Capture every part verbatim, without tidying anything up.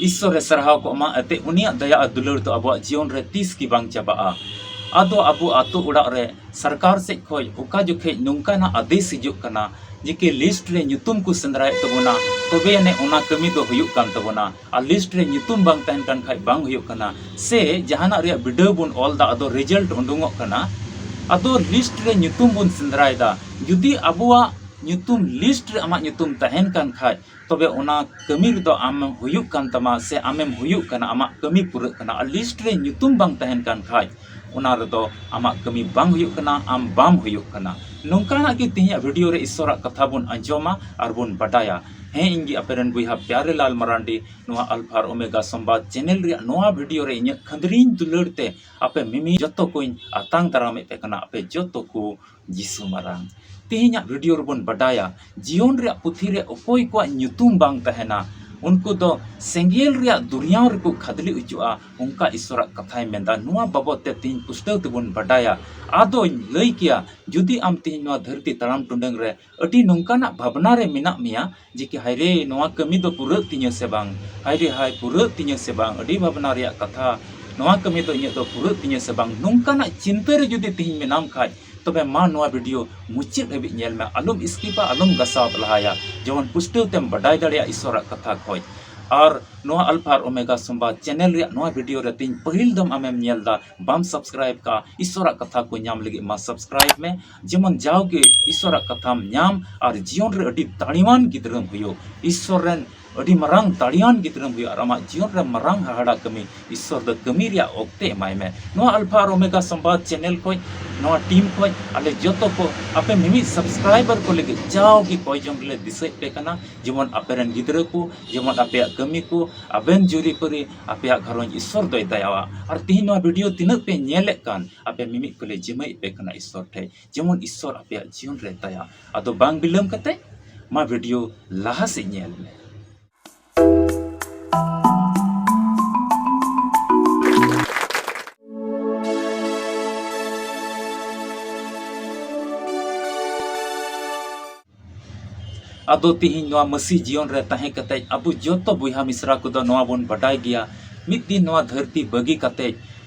ᱤᱥᱥᱚᱨᱮ ᱥᱟᱨᱦᱟᱣ ᱠᱚᱜ ᱢᱟ, ᱮᱱᱛᱮ ᱩᱱᱤᱭᱟᱜ ᱫᱟᱭᱟ ᱟᱨ ᱫᱩᱞᱟᱹᱲ ᱫᱚ ᱟᱵᱚᱣᱟᱜ ᱡᱤᱭᱚᱱ ᱨᱮ ᱛᱤᱥ ᱜᱮ ᱵᱟᱝ ᱪᱟᱵᱟᱜᱼᱟ᱾ ᱟᱫᱚ ᱟᱵᱚ ᱟᱛᱳ ᱚᱲᱟᱜ ᱨᱮ ᱥᱚᱨᱠᱟᱨ ᱥᱮᱫ ᱠᱷᱚᱱ ᱚᱠᱟ ᱡᱚᱠᱷᱮᱡ ᱱᱚᱝᱠᱟᱱᱟᱜ ᱟᱫᱮᱥ ᱦᱤᱡᱩᱜ ᱠᱟᱱᱟ ᱡᱮ ᱠᱤ ᱞᱤᱥᱴ ᱨᱮ ᱧᱩᱛᱩᱢ ᱠᱚ ᱥᱮᱸᱫᱽᱨᱟᱭᱮᱫ ᱛᱟᱵᱚᱱᱟ, ᱛᱚᱵᱮ ᱟᱹᱱᱤᱡ ᱚᱱᱟ ᱠᱟᱹᱢᱤ ᱫᱚ ᱦᱩᱭᱩᱜ ᱠᱟᱱ ᱛᱟᱵᱚᱱᱟ᱾ ᱟᱨ ᱞᱤᱥᱴ ᱨᱮ ᱧᱩᱛᱩᱢ ᱵᱟᱝ ᱛᱟᱦᱮᱱ ᱠᱟᱱ ᱠᱷᱟᱡ ᱵᱟᱝ ᱦᱩᱭᱩᱜ ᱠᱟᱱᱟ᱾ ᱥᱮ ᱡᱟᱦᱟᱱᱟᱜ ᱨᱮᱭᱟᱜ ᱵᱤᱰᱟᱹᱣ ᱵᱚᱱ ᱚᱞ ᱮᱫᱟ, ᱟᱫᱚ ᱨᱮᱡᱟᱞᱴ ᱩᱰᱩᱝᱚᱜ ᱠᱟᱱᱟ, ᱟᱫᱚ ᱞᱤᱥᱴ ᱨᱮ ᱧᱩᱛᱩᱢ ᱵᱚᱱ ᱥᱮᱸᱫᱽᱨᱟᱭᱮᱫᱟ᱾ ᱡᱩᱫᱤ ᱟᱵᱚᱣᱟᱜ ᱧᱩᱛᱩᱢ ᱞᱤᱥᱴ ᱨᱮ ᱟᱢᱟᱜ ᱧᱩᱛᱩᱢ ᱛᱟᱦᱮᱱ ᱠᱟᱱ ᱠᱷᱟᱡ, ᱛᱚᱵᱮ ᱚᱱᱟ ᱠᱟᱹᱢᱤ ᱨᱮᱫᱚ ᱟᱢ ᱦᱩᱭᱩᱜ ᱠᱟᱱ ᱛᱟᱢᱟ ᱥᱮ ᱟᱢᱮᱢ ᱦᱩᱭᱩᱜ ᱠᱟᱱᱟ, ᱟᱢᱟᱜ ᱠᱟᱹᱢᱤ ᱯᱩᱨᱟᱹᱜ ᱠᱟᱱᱟ᱾ ᱟᱨ ᱞᱤᱥᱴ ᱨᱮ ᱧᱩᱛᱩᱢ ᱵᱟᱝ ᱛᱟᱦᱮᱱ ᱠᱟᱱ ᱠᱷᱟᱡ, ᱚᱱᱟ ᱨᱮᱫᱚ ᱟᱢᱟᱜ ᱠᱟᱹᱢᱤ ᱵᱟᱝ ᱦᱩᱭᱩᱜ ᱠᱟᱱᱟ, ᱟᱢ ᱵᱟᱢ ᱦᱩᱭᱩᱜ ᱠᱟᱱᱟ᱾ ᱱᱚᱝᱠᱟᱱᱟᱜ ᱜᱮ ᱛᱮᱦᱮᱧᱟᱜ ᱵᱷᱤᱰᱤᱭᱳ ᱨᱮ ᱤᱥᱥᱚᱨᱟᱜ ᱠᱟᱛᱷᱟ ᱵᱚᱱ ᱟᱸᱡᱚᱢᱟ ᱟᱨ ᱵᱚᱱ ᱵᱟᱰᱟᱭᱟ᱾ ᱦᱮᱸ, ᱤᱧ ᱜᱮ ᱟᱯᱮ ᱨᱮᱱ ᱵᱚᱭᱦᱟ ᱯᱭᱟᱨᱮ ᱞᱟᱞ ᱢᱟᱨᱟᱱᱰᱤ, ᱱᱚᱣᱟ ᱟᱞᱯᱷᱟ ᱟᱨ ᱳᱢᱮᱜᱟ ᱥᱚᱢᱵᱟᱫ ᱪᱮᱱᱮᱞ ᱨᱮᱭᱟᱜ ᱱᱚᱣᱟ ᱵᱷᱤᱰᱤᱭᱳ ᱨᱮ ᱤᱧᱟᱹᱜ ᱠᱷᱟᱹᱫᱽᱨᱤᱧ ᱫᱩᱞᱟᱹᱲ ᱛᱮ ᱟᱯᱮ ᱢᱤᱢᱤ ᱡᱚᱛᱚ ᱠᱚᱧ ᱟᱛᱟᱝ ᱫᱟᱨᱟᱢᱮᱫ ᱯᱮ ᱠᱟᱱᱟ, ᱟᱯᱮ ᱡᱚᱛᱚ ᱠᱚ ᱡᱤᱥᱩ ᱢᱟᱨᱟᱝ᱾ ᱛᱮᱦᱮᱧᱟᱜ ᱵᱷᱤᱰᱤᱭᱳ ᱨᱮᱵᱚᱱ ᱵᱟᱰᱟᱭᱟ, ᱡᱤᱭᱚᱱ ᱨᱮᱭᱟᱜ ᱯᱩᱛᱷᱤ ᱨᱮ ᱚᱠᱚᱭ ᱠᱚᱣᱟᱜ ᱧᱩᱛᱩᱢ ᱵᱟᱝ ᱛᱟᱦᱮᱱᱟ, ᱩᱱᱠᱩ ᱫᱚ ᱥᱮᱸᱜᱮᱞ ᱨᱮᱭᱟᱜ ᱫᱩᱨᱭᱟᱹᱣ ᱨᱮᱠᱚ ᱠᱷᱟᱫᱽᱞᱮ ᱚᱪᱚᱜᱼᱟ, ᱚᱱᱠᱟ ᱤᱥᱥᱚᱨᱟᱜ ᱠᱟᱛᱷᱟᱭ ᱢᱮᱱᱫᱟ᱾ ᱱᱚᱣᱟ ᱵᱟᱵᱚᱫ ᱛᱮ ᱛᱮᱦᱮᱧ ᱯᱩᱥᱴᱟᱹᱣ ᱛᱮᱵᱚᱱ ᱵᱟᱰᱟᱭᱟ᱾ ᱟᱫᱚᱧ ᱞᱟᱹᱭ ᱠᱮᱭᱟ, ᱡᱩᱫᱤ ᱟᱢ ᱛᱮᱦᱮᱧ ᱱᱚᱣᱟ ᱫᱷᱟᱹᱨᱛᱤ ᱛᱟᱲᱟᱢ ᱴᱩᱰᱟᱹᱝ ᱨᱮ ᱟᱹᱰᱤ ᱱᱚᱝᱠᱟᱱᱟᱜ ᱵᱷᱟᱵᱽᱱᱟ ᱨᱮ ᱢᱮᱱᱟᱜ ᱢᱮᱭᱟ ᱡᱮ ᱠᱤ, "ᱦᱟᱭ ᱨᱮ, ᱱᱚᱣᱟ ᱠᱟᱹᱢᱤ ᱫᱚ ᱯᱩᱨᱟᱹᱜ ᱛᱤᱧᱟᱹ ᱥᱮ ᱵᱟᱝ? ᱦᱟᱭ ᱨᱮ ᱦᱟᱭ, ᱯᱩᱨᱟᱹᱜ ᱛᱤᱧᱟᱹ ᱥᱮ ᱵᱟᱝ? ᱟᱹᱰᱤ ᱵᱷᱟᱵᱽᱱᱟ ᱨᱮᱭᱟᱜ ᱠᱟᱛᱷᱟ, ᱱᱚᱣᱟ ᱠᱟᱹᱢᱤ ᱫᱚ ᱤᱧᱟᱹᱜ ᱫᱚ ᱯᱩᱨᱟᱹᱜ ᱛᱤᱧᱟᱹ ᱥᱮ ᱵᱟᱝ?" ᱱᱚᱝᱠᱟᱱᱟᱜ ᱪᱤᱱᱛᱟᱹ ᱨᱮ ᱡᱩᱫᱤ ᱛᱮᱦᱮᱧ ᱢᱮᱱᱟᱢ ᱠᱷᱟᱡ, ᱛᱚᱵᱮ ᱢᱟ ᱱᱚᱣᱟ ᱵᱷᱤᱰᱤᱭᱳ ᱢᱩᱪᱟᱹᱫ ᱦᱟᱹᱵᱤᱡ ᱧᱮᱞ ᱢᱮ, ᱟᱞᱚᱢ ᱥᱠᱤᱯᱟ, ᱟᱞᱚᱢ ᱜᱟᱥᱟᱣ ᱞᱟᱦᱟᱭᱟ, ᱡᱮᱢᱚᱱ ᱯᱩᱥᱴᱟᱹᱣ ᱛᱮᱢ ᱵᱟᱰᱟᱭ ᱫᱟᱲᱮᱭᱟᱜᱼᱟ ᱤᱥᱥᱚᱨᱟᱜ ᱠᱟᱛᱷᱟ ᱠᱷᱚᱡ᱾ ᱟᱨ ᱱᱚᱣᱟ ᱟᱞᱯᱷᱟ ᱟᱨ ᱳᱢᱮᱜᱟ ᱥᱚᱢᱵᱟᱫ ᱪᱮᱱᱮᱞ ᱨᱮᱭᱟᱜ ᱱᱚᱣᱟ ᱵᱷᱤᱰᱤᱭᱳ ᱨᱮ ᱛᱮᱦᱮᱧ ᱯᱟᱹᱦᱤᱞ ᱫᱚᱢ ᱟᱢᱮᱢ ᱧᱮᱞ ᱫᱟ, ᱵᱟᱢ ᱥᱟᱵᱥᱠᱨᱟᱭᱤᱵ ᱠᱟᱜᱼᱟ, ᱤᱥᱥᱚᱨᱟᱜ ᱠᱟᱛᱷᱟ ᱠᱚ ᱧᱟᱢ ᱞᱟᱹᱜᱤᱫ ᱢᱟ ᱥᱟᱵᱥᱠᱨᱟᱭᱤᱵ ᱢᱮ, ᱡᱮᱢᱚᱱ ᱡᱟᱣᱜᱮ ᱤᱥᱥᱚᱨᱟᱜ ᱠᱟᱛᱷᱟᱢ ᱧᱟᱢ ᱟᱨ ᱡᱤᱭᱚᱱ ᱨᱮ ᱟᱹᱰᱤ ᱫᱟᱲᱮᱣᱟᱱ ᱜᱤᱫᱽᱨᱟᱹᱢ ᱦᱩᱭᱩᱜ, ᱤᱥᱥᱚᱨ ᱨᱮᱱ ᱟᱹᱰᱤ ᱢᱟᱨᱟᱝ ᱫᱟᱲᱮᱭᱟᱱ ᱜᱤᱫᱽᱨᱟᱹᱢ ᱦᱩᱭᱩᱜ ᱟᱨ ᱟᱢᱟᱜ ᱡᱤᱭᱚᱱ ᱨᱮ ᱢᱟᱨᱟᱝ ᱦᱟᱦᱟᱲᱟ ᱠᱟᱹᱢᱤ ᱤᱥᱥᱚᱨ ᱫᱚ ᱠᱟᱹᱢᱤ ᱨᱮᱭᱟᱜ ᱚᱠᱛᱮ ᱮᱢᱟᱭ ᱢᱮ᱾ ᱱᱚᱣᱟ ᱟᱞᱯᱷᱟ ᱟᱨ ᱳᱢᱮᱜᱟ ᱥᱚᱢᱵᱟᱫ ᱪᱮᱱᱮᱞ ᱠᱷᱚᱡ, ᱱᱚᱣᱟ ᱴᱤᱢ ᱠᱷᱚᱡ ᱟᱞᱮ ᱡᱚᱛᱚ ᱠᱚ ᱟᱯᱮ ᱢᱤᱢᱤᱫ ᱥᱟᱵᱥᱠᱨᱟᱭᱵᱟᱨ ᱠᱚ ᱞᱟᱹᱜᱤᱫ ᱡᱟᱣᱜᱮ ᱠᱚᱭ ᱡᱚᱝ ᱜᱮᱞᱮ ᱫᱤᱥᱟᱹᱭᱮᱫ ᱯᱮ ᱠᱟᱱᱟ, ᱡᱮᱢᱚᱱ ᱟᱯᱮ ᱨᱮᱱ ᱜᱤᱫᱽᱨᱟᱹ ᱠᱚ, ᱡᱮᱢᱚᱱ ᱟᱯᱮᱭᱟᱜ ᱠᱟᱹᱢᱤ ᱠᱚ, ᱟᱵᱮᱱ ᱡᱩᱨᱤᱯᱟᱹᱨᱤ, ᱟᱯᱮᱭᱟᱜ ᱜᱷᱟᱨᱚᱸᱡᱽ ᱤᱥᱥᱚᱨ ᱫᱚᱭ ᱫᱟᱭᱟᱣᱟ᱾ ᱟᱨ ᱛᱤᱦᱤᱧ ᱱᱚᱣᱟ ᱵᱷᱤᱰᱤᱭᱳ ᱛᱤᱱᱟᱹᱜ ᱯᱮ ᱧᱮᱞᱮᱫ ᱠᱟᱱ, ᱟᱯᱮ ᱢᱤᱢᱤᱫ ᱠᱚᱞᱮ ᱡᱤᱢᱟᱹᱭᱮᱫ ᱯᱮ ᱠᱟᱱᱟ ᱤᱥᱥᱚᱨ ᱴᱷᱮᱡ, ᱡᱮᱢᱚᱱ ᱤᱥᱥᱚᱨ ᱟᱯᱮᱭᱟᱜ ᱡᱤᱭᱚᱱ ᱨᱮ ᱫᱟᱭᱟ᱾ ᱟᱫᱚ ᱵᱟᱝ ᱵᱤᱞᱚᱢ ᱠᱟᱛᱮ ᱢᱟ ᱵᱷᱤᱰᱤᱭᱳ ᱞᱟᱦᱟ ᱥᱮᱫ ᱧᱮᱞ ᱢᱮ᱾ ᱟᱫᱚ ᱛᱤᱦᱤᱧ ᱱᱚᱣᱟ ᱢᱟᱹᱥᱤ ᱡᱤᱭᱚᱱ ᱨᱮ ᱛᱟᱦᱮᱸ ᱠᱟᱛᱮᱡ ᱟᱵᱚ ᱡᱚᱛᱚ ᱵᱚᱭᱦᱟ ᱢᱤᱥᱨᱟ ᱠᱚᱫᱚ ᱱᱚᱣᱟ ᱵᱚᱱ ᱵᱟᱰᱟᱭ ᱜᱮᱭᱟ, ᱢᱤᱫ ᱫᱤᱱ ᱱᱚᱣᱟ ᱫᱷᱟᱹᱨᱛᱤ ᱵᱟᱹᱜᱤ ᱠᱟᱛᱮᱡ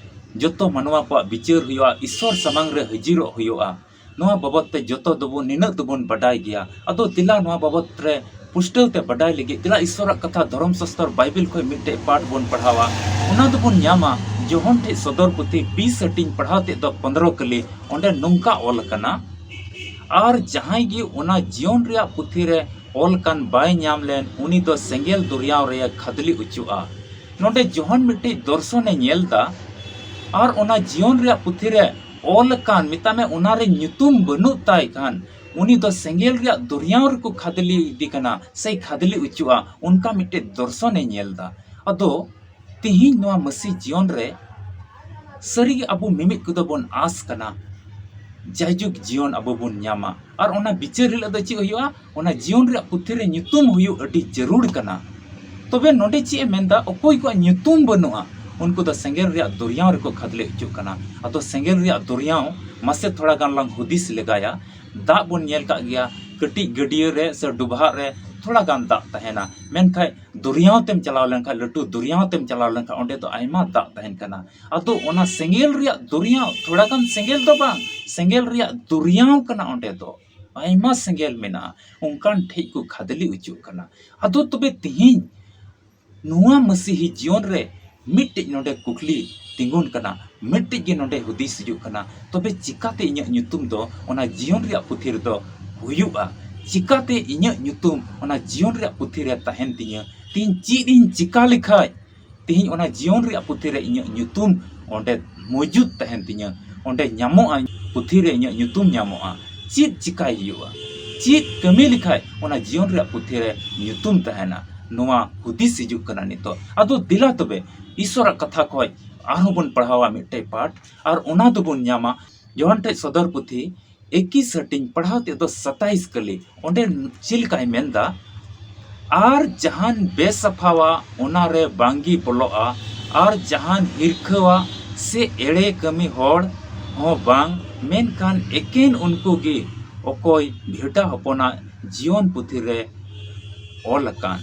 ᱡᱚᱛᱚ ᱢᱟᱱᱣᱟ ᱠᱚᱣᱟᱜ ᱵᱤᱪᱟᱹᱨ ᱦᱩᱭᱩᱜᱼᱟ, ᱤᱥᱥᱚᱨ ᱥᱟᱢᱟᱝ ᱨᱮ ᱦᱟᱹᱡᱤᱨᱚᱜ ᱦᱩᱭᱩᱜᱼᱟ᱾ ᱱᱚᱣᱟ ᱵᱟᱵᱚᱫ ᱛᱮ ᱡᱚᱛᱚ ᱫᱚᱵᱚᱱ, ᱱᱤᱱᱟᱹᱜ ᱫᱚᱵᱚᱱ ᱵᱟᱰᱟᱭ ᱜᱮᱭᱟ᱾ ᱟᱫᱚ ᱫᱮᱞᱟ ᱱᱚᱣᱟ ᱵᱟᱵᱚᱫ ᱨᱮ ᱯᱩᱥᱴᱟᱹᱣ ᱛᱮ ᱵᱟᱰᱟᱭ ᱞᱟᱹᱜᱤᱫ ᱫᱮᱞᱟ ᱤᱥᱥᱚᱨᱟᱜ ᱠᱟᱛᱷᱟ ᱫᱷᱚᱨᱚᱢ ᱥᱟᱥᱛᱚᱨ ᱵᱟᱭᱵᱮᱞ ᱠᱷᱚᱱ ᱢᱤᱫᱴᱮᱡ ᱯᱟᱴ ᱵᱚᱱ ᱯᱟᱲᱦᱟᱣᱟ᱾ ᱚᱱᱟ ᱫᱚᱵᱚᱱ ᱧᱟᱢᱟ ᱡᱚᱦᱚᱱ ᱴᱷᱮᱡ ᱥᱚᱫᱚᱨ ᱯᱩᱛᱷᱤ ᱵᱤᱥ ᱦᱟᱹᱴᱤᱧ ᱯᱟᱲᱦᱟᱣ ᱛᱮᱫ ᱫᱚ ᱯᱚᱱᱫᱽᱨᱚ ᱠᱟᱹᱞᱤ᱾ ᱚᱸᱰᱮ ᱱᱚᱝᱠᱟ ᱚᱞ ᱟᱠᱟᱱᱟ, ᱟᱨ ᱡᱟᱦᱟᱸᱭ ᱜᱮ ᱚᱱᱟ ᱡᱤᱭᱚᱱ ᱨᱮᱭᱟᱜ ᱯᱩᱛᱷᱤ ᱨᱮ ᱚᱞ ᱠᱟᱱ ᱵᱟᱭ ᱧᱟᱢ ᱞᱮᱱ, ᱩᱱᱤ ᱫᱚ ᱥᱮᱸᱜᱮᱞ ᱫᱚᱨᱭᱟᱣ ᱨᱮ ᱠᱷᱟᱫᱽᱞᱤ ᱚᱪᱚᱜᱼᱟ᱾ ᱱᱚᱰᱮ ᱡᱚᱦᱚᱱ ᱢᱤᱫᱴᱤᱡ ᱫᱚᱨᱥᱚᱱᱮ ᱧᱮᱞ ᱫᱟ, ᱟᱨ ᱚᱱᱟ ᱡᱤᱭᱚᱱ ᱨᱮᱭᱟᱜ ᱯᱩᱛᱷᱤ ᱨᱮ ᱚᱞ ᱟᱠᱟᱱ, ᱢᱮᱛᱟᱜ ᱢᱮ, ᱚᱱᱟ ᱨᱮ ᱧᱩᱛᱩᱢ ᱵᱟᱹᱱᱩᱜ ᱛᱟᱭ ᱠᱷᱟᱱ, ᱩᱱᱤ ᱫᱚ ᱥᱮᱸᱜᱮᱞ ᱨᱮᱭᱟᱜ ᱫᱚᱨᱭᱟᱣ ᱨᱮᱠᱚ ᱠᱷᱟᱫᱽᱞᱤ ᱤᱫᱤ ᱠᱟᱱᱟ, ᱥᱮᱭ ᱠᱷᱟᱫᱽᱞᱤ ᱚᱪᱚᱜᱼᱟ, ᱚᱱᱠᱟ ᱢᱤᱫᱴᱮᱡ ᱫᱚᱨᱥᱚᱱᱮ ᱧᱮᱞ ᱫᱟ᱾ ᱟᱫᱚ ᱛᱤᱦᱤᱧ ᱱᱚᱣᱟ ᱢᱟᱹᱥᱤ ᱡᱤᱭᱚᱱ ᱨᱮ ᱥᱟᱹᱨᱤᱜᱮ ᱟᱵᱚ ᱢᱤᱢᱤᱫ ᱠᱚᱫᱚ ᱵᱚᱱ ᱟᱸᱥ ᱠᱟᱱᱟ, ᱡᱟᱭᱡᱩᱜᱽ ᱡᱤᱭᱚᱱ ᱟᱵᱚ ᱵᱚᱱ ᱧᱟᱢᱟ᱾ ᱟᱨ ᱚᱱᱟ ᱵᱤᱪᱟᱹᱨ ᱦᱤᱞᱳᱜ ᱫᱚ ᱪᱮᱫ ᱦᱩᱭᱩᱜᱼᱟ? ᱚᱱᱟ ᱡᱤᱭᱚᱱ ᱨᱮᱭᱟᱜ ᱯᱩᱛᱷᱤ ᱨᱮ ᱧᱩᱛᱩᱢ ᱦᱩᱭᱩᱜ ᱟᱹᱰᱤ ᱡᱟᱹᱨᱩᱲ ᱠᱟᱱᱟ᱾ ᱛᱚᱵᱮ ᱱᱚᱰᱮ ᱪᱮᱫ ᱮ ᱢᱮᱱᱫᱟ? ᱚᱠᱚᱭ ᱠᱚᱣᱟᱜ ᱧᱩᱛᱩᱢ ᱵᱟᱹᱱᱩᱜᱼᱟ, ᱩᱱᱠᱩ ᱫᱚ ᱥᱮᱸᱜᱮᱞ ᱨᱮᱭᱟᱜ ᱫᱚᱨᱭᱟᱣ ᱨᱮᱠᱚ ᱠᱷᱟᱫᱽᱞᱮ ᱦᱚᱪᱚᱜ ᱠᱟᱱᱟ᱾ ᱟᱫᱚ ᱥᱮᱸᱜᱮᱞ ᱨᱮᱭᱟᱜ ᱫᱚᱨᱭᱟᱣ ᱢᱟᱥᱮ ᱛᱷᱚᱲᱟ ᱜᱟᱱ ᱞᱟᱝ ᱦᱩᱫᱤᱥ ᱞᱮᱜᱟᱭᱟ᱾ ᱫᱟᱜ ᱵᱚᱱ ᱧᱮᱞ ᱠᱟᱜ ᱜᱮᱭᱟ, ᱠᱟᱹᱴᱤᱡ ᱜᱟᱹᱰᱭᱟᱹ ᱨᱮ ᱥᱮ ᱰᱚᱵᱷᱟᱜ ᱨᱮ ᱛᱷᱚᱲᱟ ᱜᱟᱱ ᱫᱟᱜ ᱛᱟᱦᱮᱱᱟ, ᱢᱮᱱᱠᱷᱟᱱ ᱫᱚᱨᱭᱟᱣ ᱛᱮᱢ ᱪᱟᱞᱟᱣ ᱞᱮᱱᱠᱷᱟᱱ, ᱞᱟᱹᱴᱩ ᱫᱚᱨᱭᱟᱣ ᱛᱮᱢ ᱪᱟᱞᱟᱣ ᱞᱮᱱᱠᱷᱟᱱ, ᱚᱸᱰᱮ ᱫᱚ ᱟᱭᱢᱟ ᱫᱟᱜ ᱛᱟᱦᱮᱱ ᱠᱟᱱᱟ᱾ ᱟᱫᱚ ᱚᱱᱟ ᱥᱮᱸᱜᱮᱞ ᱨᱮᱭᱟᱜ ᱫᱚᱨᱭᱟᱣ, ᱛᱷᱚᱲᱟ ᱜᱟᱱ ᱥᱮᱸᱜᱮᱞ ᱫᱚ ᱵᱟᱝ, ᱥᱮᱸᱜᱮᱞ ᱨᱮᱭᱟᱜ ᱫᱚᱨᱭᱟᱣ ᱠᱟᱱᱟ᱾ ᱚᱸᱰᱮ ᱫᱚ ᱟᱭᱢᱟ ᱥᱮᱸᱜᱮᱞ ᱢᱮᱱᱟᱜᱼᱟ, ᱚᱱᱠᱟᱱ ᱴᱷᱮᱡ ᱠᱚ ᱠᱷᱟᱫᱽᱞᱮ ᱚᱪᱚᱜ ᱠᱟᱱᱟ᱾ ᱟᱫᱚ ᱛᱚᱵᱮ ᱛᱤᱦᱤᱧ ᱱᱚᱣᱟ ᱢᱟᱹᱥᱤᱦᱤ ᱡᱤᱭᱚᱱ ᱨᱮ ᱢᱤᱫᱴᱮᱡ ᱱᱚᱰᱮ ᱠᱩᱠᱞᱤ ᱛᱤᱸᱜᱩᱱ ᱠᱟᱱᱟ, ᱢᱤᱫᱴᱮᱡ ᱜᱮ ᱱᱚᱰᱮ ᱦᱩᱫᱤᱥ ᱦᱤᱡᱩᱜ ᱠᱟᱱᱟ, ᱛᱚᱵᱮ ᱪᱤᱠᱟᱛᱮ ᱤᱧᱟᱹᱜ ᱧᱩᱛᱩᱢ ᱫᱚ ᱚᱱᱟ ᱡᱤᱭᱚᱱ ᱨᱮᱭᱟᱜ ᱯᱩᱛᱷᱤ ᱨᱮᱫᱚ ᱦᱩᱭᱩᱜᱼᱟ? ᱪᱤᱠᱟᱛᱮ ᱤᱧᱟᱹᱜ ᱧᱩᱛᱩᱢ ᱚᱱᱟ ᱡᱤᱭᱚᱱ ᱨᱮᱭᱟᱜ ᱯᱩᱛᱷᱤ ᱨᱮ ᱛᱟᱦᱮᱱ ᱛᱤᱧᱟᱹ? ᱛᱤᱦᱤᱧ ᱪᱮᱫ ᱤᱧ ᱪᱤᱠᱟ ᱞᱮᱠᱷᱟᱡ ᱛᱤᱦᱤᱧ ᱚᱱᱟ ᱡᱤᱭᱚᱱ ᱨᱮᱭᱟᱜ ᱯᱩᱛᱷᱤ ᱨᱮ ᱤᱧᱟᱹᱜ ᱧᱩᱛᱩᱢ ᱚᱸᱰᱮ ᱢᱚᱡᱩᱫ ᱛᱟᱦᱮᱱ ᱛᱤᱧᱟᱹ, ᱚᱸᱰᱮ ᱧᱟᱢᱚᱜᱼᱟ, ᱯᱩᱛᱷᱤ ᱨᱮ ᱤᱧᱟᱹᱜ ᱧᱩᱛᱩᱢ ᱧᱟᱢᱚᱜᱼᱟ? ᱪᱮᱫ ᱪᱤᱠᱟᱭ ᱦᱩᱭᱩᱜᱼᱟ? ᱪᱮᱫ ᱠᱟᱹᱢᱤ ᱞᱮᱠᱷᱟᱡ ᱚᱱᱟ ᱡᱤᱭᱚᱱ ᱨᱮᱭᱟᱜ ᱯᱩᱛᱷᱤ ᱨᱮ ᱧᱩᱛᱩᱢ ᱛᱟᱦᱮᱱᱟ? ᱱᱚᱣᱟ ᱦᱩᱫᱤᱥ ᱦᱤᱡᱩᱜ ᱠᱟᱱᱟ ᱱᱤᱛᱚᱜ᱾ ᱟᱫᱚ ᱫᱮᱞᱟ ᱛᱚᱵᱮ ᱤᱥᱚᱨᱟᱜ ᱠᱟᱛᱷᱟ ᱠᱷᱚᱡ ᱟᱨᱦᱚᱸ ᱵᱚᱱ ᱯᱟᱲᱦᱟᱣᱟ ᱢᱤᱫᱴᱮᱡ ᱯᱟᱴ, ᱟᱨ ᱚᱱᱟ ᱫᱚᱵᱚᱱ ᱧᱟᱢᱟ ᱡᱚᱦᱚᱱ ᱴᱷᱮᱡ ᱥᱚᱫᱚᱨ ᱯᱩᱛᱷᱤ ᱮᱠᱤᱥ ᱦᱟᱹᱴᱤᱧ ᱯᱟᱲᱦᱟᱣ ᱛᱮᱫ ᱫᱚ ᱥᱟᱛᱟᱭᱤᱥ ᱠᱟᱹᱞᱤ᱾ ᱚᱸᱰᱮ ᱪᱮᱫ ᱞᱮᱠᱟᱭ ᱢᱮᱱᱫᱟ? ᱟᱨ ᱡᱟᱦᱟᱱ ᱵᱮᱥᱟᱯᱷᱟᱣᱟᱜ ᱚᱱᱟ ᱨᱮ ᱵᱟᱝᱜᱮ ᱵᱚᱞᱚᱜᱼᱟ, ᱟᱨ ᱡᱟᱦᱟᱱ ᱦᱤᱨᱠᱷᱟᱹᱣᱟᱜ ᱥᱮ ᱮᱲᱮ ᱠᱟᱹᱢᱤ ᱦᱚᱲ ᱦᱚᱸ ᱵᱟᱝ, ᱢᱮᱱᱠᱷᱟᱱ ᱮᱠᱮᱱ ᱩᱱᱠᱩ ᱜᱮ ᱚᱠᱚᱭ ᱵᱷᱮᱰᱟ ᱦᱚᱯᱚᱱᱟᱜ ᱡᱤᱭᱚᱱ ᱯᱩᱛᱷᱤ ᱨᱮ ᱚᱞ ᱟᱠᱟᱱ᱾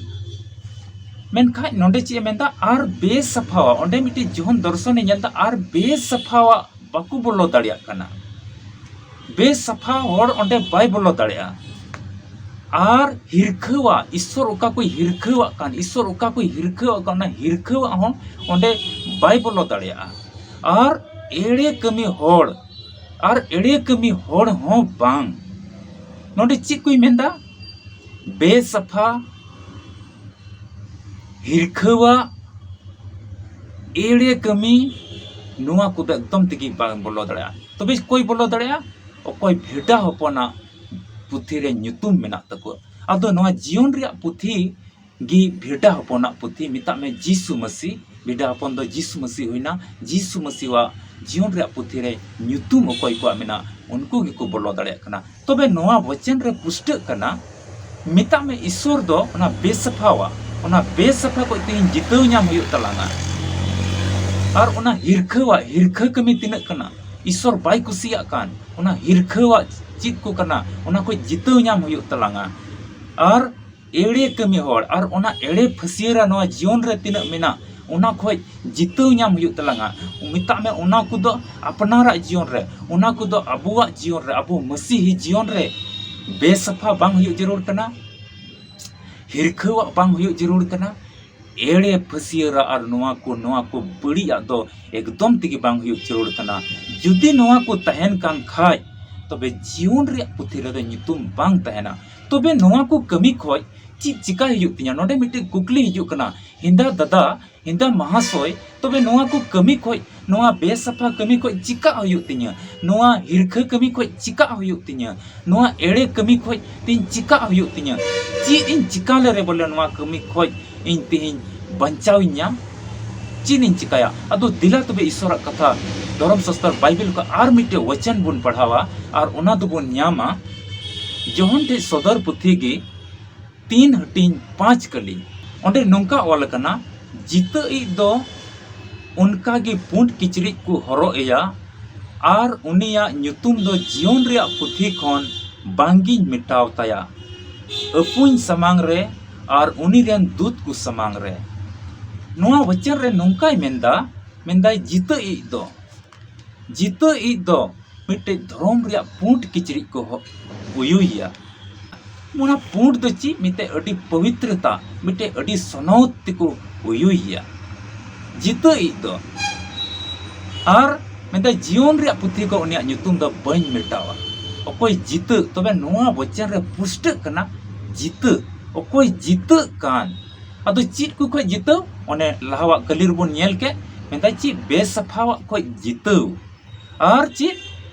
ᱢᱮᱱᱠᱷᱟᱱ ᱱᱚᱰᱮ ᱪᱮᱫ ᱮ ᱢᱮᱱᱫᱟ? ᱟᱨ ᱵᱮᱥᱟᱯᱷᱟᱣᱟᱜ, ᱚᱸᱰᱮ ᱢᱤᱫᱴᱤᱡ ᱡᱚᱦᱚᱱ ᱫᱚᱨᱥᱚᱱᱮ ᱧᱮᱞᱫᱟ, ᱟᱨ ᱵᱮᱥᱟᱯᱷᱟᱣᱟᱜ ᱵᱟᱠᱚ ᱵᱚᱞᱚ ᱫᱟᱲᱮᱭᱟᱜ ᱠᱟᱱᱟ᱾ ᱵᱮᱥᱟᱯᱷᱟ ᱦᱚᱲ ᱚᱸᱰᱮ ᱵᱟᱭ ᱵᱚᱞᱚ ᱫᱟᱲᱮᱭᱟᱜᱼᱟ᱾ ᱟᱨ ᱦᱤᱨᱠᱷᱟᱹᱣᱟᱜ, ᱤᱥᱥᱚᱨ ᱚᱠᱟ ᱠᱚᱭ ᱦᱤᱨᱠᱷᱟᱹᱣᱟᱜ ᱠᱟᱱ, ᱤᱥᱥᱚᱨ ᱚᱠᱟ ᱠᱚᱭ ᱦᱤᱨᱠᱷᱟᱹᱣᱟᱜ ᱠᱟᱱ, ᱚᱱᱟ ᱦᱤᱨᱠᱷᱟᱹᱣᱟᱜ ᱦᱚᱸ ᱚᱸᱰᱮ ᱵᱟᱭ ᱵᱚᱞᱚ ᱫᱟᱲᱮᱭᱟᱜᱼᱟ᱾ ᱟᱨ ᱮᱲᱮ ᱠᱟᱹᱢᱤ ᱦᱚᱲ, ᱟᱨ ᱮᱲᱮ ᱠᱟᱹᱢᱤ ᱦᱚᱲ ᱦᱚᱸ ᱵᱟᱝ᱾ ᱱᱚᱰᱮ ᱪᱮᱫ ᱠᱚᱭ ᱢᱮᱱᱫᱟ? ᱵᱮᱥᱟᱯᱷᱟ, ᱦᱤᱨᱠᱷᱟᱹᱣᱟᱜ, ᱮᱲᱮ ᱠᱟᱹᱢᱤ, ᱱᱚᱣᱟ ᱠᱚᱫᱚ ᱮᱠᱫᱚᱢ ᱛᱮᱜᱮ ᱵᱟᱝ ᱵᱚᱞᱚ ᱫᱟᱲᱮᱭᱟᱜᱼᱟ᱾ ᱛᱚᱵᱮ ᱚᱠᱚᱭ ᱵᱚᱞᱚ ᱫᱟᱲᱮᱭᱟᱜᱼᱟ? ᱚᱠᱚᱭ ᱵᱷᱮᱰᱟ ᱦᱚᱯᱚᱱᱟᱜ ᱯᱩᱛᱷᱤ ᱨᱮ ᱧᱩᱛᱩᱢ ᱢᱮᱱᱟᱜ ᱛᱟᱠᱚᱣᱟ᱾ ᱟᱫᱚ ᱱᱚᱣᱟ ᱡᱤᱭᱚᱱ ᱨᱮᱭᱟᱜ ᱯᱩᱛᱷᱤ ᱜᱮ ᱵᱷᱮᱰᱟ ᱦᱚᱯᱚᱱᱟᱜ ᱯᱩᱛᱷᱤ, ᱢᱮᱛᱟᱜ ᱢᱮ ᱡᱤᱥᱩ ᱢᱟᱹᱥᱤ᱾ ᱵᱷᱮᱰᱟ ᱦᱚᱯᱚᱱ ᱫᱚ ᱡᱤᱥᱩ ᱢᱟᱹᱥᱤ ᱦᱩᱭᱱᱟ᱾ ᱡᱤᱥᱩ ᱢᱟᱹᱥᱤᱣᱟᱜ ᱡᱤᱭᱚᱱ ᱨᱮᱭᱟᱜ ᱯᱩᱛᱷᱤ ᱨᱮ ᱧᱩᱛᱩᱢ ᱚᱠᱚᱭ ᱠᱚᱣᱟᱜ ᱢᱮᱱᱟᱜᱼᱟ, ᱩᱱᱠᱩ ᱜᱮᱠᱚ ᱵᱚᱞᱚ ᱫᱟᱲᱮᱭᱟᱜ ᱠᱟᱱᱟ᱾ ᱛᱚᱵᱮ ᱱᱚᱣᱟ ᱵᱚᱪᱚᱱ ᱨᱮ ᱯᱩᱥᱴᱟᱹᱜ ᱠᱟᱱᱟ, ᱢᱮᱛᱟᱜ ᱢᱮ ᱤᱥᱥᱚᱨ ᱫᱚ ᱚᱱᱟ ᱵᱮᱥᱟᱯᱷᱟᱣᱟᱜ, ᱚᱱᱟ ᱵᱮᱥᱟᱯᱷᱟ ᱠᱷᱚᱡ ᱛᱮᱦᱮᱧ ᱡᱤᱛᱟᱹᱣ ᱧᱟᱢ ᱦᱩᱭᱩᱜ ᱛᱟᱞᱟᱝᱟ᱾ ᱟᱨ ᱚᱱᱟ ᱦᱤᱨᱠᱷᱟᱹᱣᱟᱜ, ᱦᱤᱨᱠᱷᱟᱹ ᱠᱟᱹᱢᱤ ᱛᱤᱱᱟᱹᱜ ᱠᱟᱱᱟ, ᱤᱥᱥᱚᱨ ᱵᱟᱭ ᱠᱩᱥᱤᱭᱟᱜ ᱠᱟᱱ, ᱚᱱᱟ ᱦᱤᱨᱠᱷᱟᱹᱣᱟᱜ ᱪᱮᱫ ᱠᱚ ᱠᱟᱱᱟ, ᱚᱱᱟ ᱠᱷᱚᱡ ᱡᱤᱛᱟᱹᱣ ᱧᱟᱢ ᱦᱩᱭᱩᱜ ᱛᱟᱞᱟᱝᱟ᱾ ᱟᱨ ᱮᱲᱮ ᱠᱟᱹᱢᱤ ᱦᱚᱲ ᱟᱨ ᱚᱱᱟ ᱮᱲᱮ ᱯᱷᱟᱹᱥᱭᱟᱹᱨᱟ ᱱᱚᱣᱟ ᱡᱤᱭᱚᱱ ᱨᱮ ᱛᱤᱱᱟᱹᱜ ᱢᱮᱱᱟᱜ, ᱚᱱᱟ ᱠᱷᱚᱡ ᱡᱤᱛᱟᱹᱣ ᱧᱟᱢ ᱦᱩᱭᱩᱜ ᱛᱟᱞᱟᱝᱟ᱾ ᱢᱮᱛᱟᱜ ᱢᱮ, ᱚᱱᱟ ᱠᱚᱫᱚ ᱟᱯᱱᱟᱨᱟᱜ ᱡᱤᱭᱚᱱ ᱨᱮ, ᱚᱱᱟ ᱠᱚᱫᱚ ᱟᱵᱚᱣᱟᱜ ᱡᱤᱭᱚᱱ ᱨᱮ, ᱟᱵᱚ ᱢᱟᱹᱥᱤᱦᱤ ᱡᱤᱭᱚᱱ ᱨᱮ ᱵᱮᱥᱟᱯᱷᱟ ᱵᱟᱝ ᱦᱩᱭᱩᱜ ᱡᱟᱹᱨᱩᱲ ᱠᱟᱱᱟ, ᱦᱤᱨᱠᱷᱟᱹᱣᱟᱜ ᱵᱟᱝ ᱦᱩᱭᱩᱜ ᱡᱟᱹᱨᱩᱲ ᱠᱟᱱᱟ, ᱮᱲᱮ ᱯᱷᱟᱹᱥᱭᱟᱹᱨᱟ ᱟᱨ ᱱᱚᱣᱟ ᱠᱚ, ᱱᱚᱣᱟ ᱠᱚ ᱵᱟᱹᱲᱤᱡᱟᱜ ᱫᱚ ᱮᱠᱫᱚᱢ ᱛᱮᱜᱮ ᱵᱟᱝ ᱦᱩᱭᱩᱜ ᱡᱟᱹᱨᱩᱲ ᱠᱟᱱᱟ᱾ ᱡᱩᱫᱤ ᱱᱚᱣᱟ ᱠᱚ ᱛᱟᱦᱮᱱ ᱠᱟᱱ ᱠᱷᱟᱡ, ᱛᱚᱵᱮ ᱡᱤᱭᱚᱱ ᱨᱮᱭᱟᱜ ᱯᱩᱛᱷᱤ ᱨᱮᱫᱚ ᱧᱩᱛᱩᱢ ᱵᱟᱝ ᱛᱟᱦᱮᱱᱟ᱾ ᱛᱚᱵᱮ ᱱᱚᱣᱟ ᱠᱚ ᱠᱟᱹᱢᱤ ᱠᱷᱚᱡ ᱪᱮᱫ ᱪᱤᱠᱟᱭ ᱦᱩᱭᱩᱜ ᱛᱤᱧᱟ? ᱱᱚᱰᱮ ᱢᱤᱫᱴᱮᱡ ᱠᱩᱠᱞᱤ ᱦᱤᱡᱩᱜ ᱠᱟᱱᱟ, ᱦᱮᱸᱫᱟ ᱫᱟᱫᱟ, ᱦᱮᱸᱫᱟ ᱢᱟᱦᱟᱥᱚᱭ, ᱛᱚᱵᱮ ᱱᱚᱣᱟ ᱠᱚ ᱠᱟᱹᱢᱤ ᱠᱷᱚᱡ, ᱱᱚᱣᱟ ᱵᱮᱥᱟᱯᱷᱟ ᱠᱟᱹᱢᱤ ᱠᱷᱚᱡ ᱪᱤᱠᱟᱜ ᱦᱩᱭᱩᱜ ᱛᱤᱧᱟ? ᱱᱚᱣᱟ ᱦᱤᱨᱠᱷᱟᱹ ᱠᱟᱹᱢᱤ ᱠᱷᱚᱡ ᱪᱤᱠᱟᱜ ᱦᱩᱭᱩᱜ ᱛᱤᱧᱟ? ᱱᱚᱣᱟ ᱮᱲᱮ ᱠᱟᱹᱢᱤ ᱠᱷᱚᱡ ᱛᱤᱧ ᱪᱤᱠᱟᱜ ᱦᱩᱭᱩᱜ ᱛᱤᱧᱟ? ᱪᱮᱫ ᱤᱧ ᱪᱤᱠᱟ ᱞᱮᱨᱮ ᱵᱚᱞᱮ ᱱᱚᱣᱟ ᱠᱟᱹᱢᱤ ᱠᱷᱚᱡ ᱤᱧ ᱛᱮᱦᱮᱧ ᱵᱟᱧᱪᱟᱣ ᱤᱧ ᱧᱟᱢ? ᱪᱮᱫ ᱤᱧ ᱪᱤᱠᱟᱭᱟ? ᱟᱫᱚ ᱫᱮᱞᱟ ᱛᱚᱵᱮ ᱤᱥᱚᱨᱟᱜ ᱠᱟᱛᱷᱟ, ᱫᱷᱚᱨᱚᱢ ᱥᱟᱥᱛᱚᱨ ᱵᱟᱭᱵᱮᱞ ᱠᱷᱚᱡ ᱟᱨ ᱢᱤᱫᱴᱮᱡ ᱣᱟᱪᱚᱱ ᱵᱚᱱ ᱯᱟᱲᱦᱟᱣᱟ ᱟᱨ ᱚᱱᱟ ᱫᱚᱵᱚᱱ ᱧᱟᱢᱟ ᱡᱚᱦᱚᱱ ᱴᱷᱮᱡ ᱥᱚᱫᱚᱨ ᱯᱩᱛᱷᱤ ᱜᱮ ᱛᱤᱱ ᱦᱟᱹᱴᱤᱧ ᱯᱟᱸᱪ ᱠᱟᱹᱞᱤ᱾ ᱚᱸᱰᱮ ᱱᱚᱝᱠᱟ ᱚᱞ ᱟᱠᱟᱱᱟ, ᱡᱤᱛᱟᱹ ᱤᱡ ᱫᱚ ᱚᱱᱠᱟ ᱜᱮ ᱯᱩᱸᱰ ᱠᱤᱪᱨᱤᱡ ᱠᱚ ᱦᱚᱨᱚᱜ ᱮᱭᱟ ᱟᱨ ᱩᱱᱤᱭᱟᱜ ᱧᱩᱛᱩᱢ ᱫᱚ ᱡᱤᱭᱚᱱ ᱨᱮᱭᱟᱜ ᱯᱩᱛᱷᱤ ᱠᱷᱚᱱ ᱵᱟᱝᱜᱤᱧ ᱢᱮᱴᱟᱣ ᱛᱟᱭᱟ᱾ ᱟᱹᱯᱩᱧ ᱥᱟᱢᱟᱝ ᱨᱮ ᱟᱨ ᱩᱱᱤ ᱨᱮᱱ ᱫᱩᱛ ᱠᱚ ᱥᱟᱢᱟᱝ ᱨᱮ᱾ ᱱᱚᱣᱟ ᱵᱚᱪᱚᱱ ᱨᱮ ᱱᱚᱝᱠᱟᱭ ᱢᱮᱱᱫᱟ, ᱢᱮᱱᱫᱟᱭ, ᱡᱤᱛᱟᱹ ᱤᱡ ᱫᱚ, ᱡᱤᱛᱟᱹ ᱤᱡ ᱫᱚ ᱢᱤᱫᱴᱮᱡ ᱫᱷᱚᱨᱚᱢ ᱨᱮᱭᱟᱜ ᱯᱩᱸᱰ ᱠᱤᱪᱨᱤᱡ ᱠᱚ ᱦᱚ-, ᱩᱭᱩᱭᱮᱭᱟ᱾ ᱚᱱᱟ ᱯᱩᱸᱰ ᱫᱚ ᱪᱮᱫ? ᱢᱤᱫᱴᱮᱡ ᱟᱹᱰᱤ ᱯᱚᱵᱤᱛᱨᱚᱛᱟ, ᱢᱤᱫᱴᱮᱡ ᱟᱹᱰᱤ ᱥᱚᱱᱚᱛ ᱛᱮᱠᱚ ᱩᱭᱩᱭᱮᱭᱟ ᱡᱤᱛᱟᱹ ᱤᱡ ᱫᱚ᱾ ᱟᱨ ᱢᱮᱱᱫᱟᱭ, ᱡᱤᱭᱚᱱ ᱨᱮᱭᱟᱜ ᱯᱩᱛᱷᱤ ᱠᱚ ᱩᱱᱤᱭᱟᱜ ᱧᱩᱛᱩᱢ ᱫᱚ ᱵᱟᱹᱧ ᱢᱮᱴᱟᱣᱟ᱾ ᱚᱠᱚᱭ ᱡᱤᱛᱟᱹ? ᱛᱚᱵᱮ ᱱᱚᱣᱟ ᱵᱚᱪᱚᱱ ᱨᱮ ᱯᱩᱥᱴᱟᱹᱜ ᱠᱟᱱᱟ, ᱡᱤᱛᱟᱹ᱾ ᱚᱠᱚᱭ ᱡᱤᱛᱟᱹᱜ ᱠᱟᱱ? ᱟᱫᱚ ᱪᱮᱫ ᱠᱚ ᱠᱷᱚᱡ ᱡᱤᱛᱟᱹᱣ? ᱚᱱᱮ ᱞᱟᱦᱟᱣᱟᱜ ᱠᱟᱹᱞᱤ ᱨᱮᱵᱚᱱ ᱧᱮᱞ ᱠᱮᱫ, ᱢᱮᱱᱫᱟᱭ ᱪᱮᱫ? ᱵᱮᱥᱟᱯᱷᱟᱣᱟᱜ ᱠᱷᱚᱡ ᱡᱤᱛᱟᱹᱣ᱾ ᱟᱨ ᱪᱮᱫ?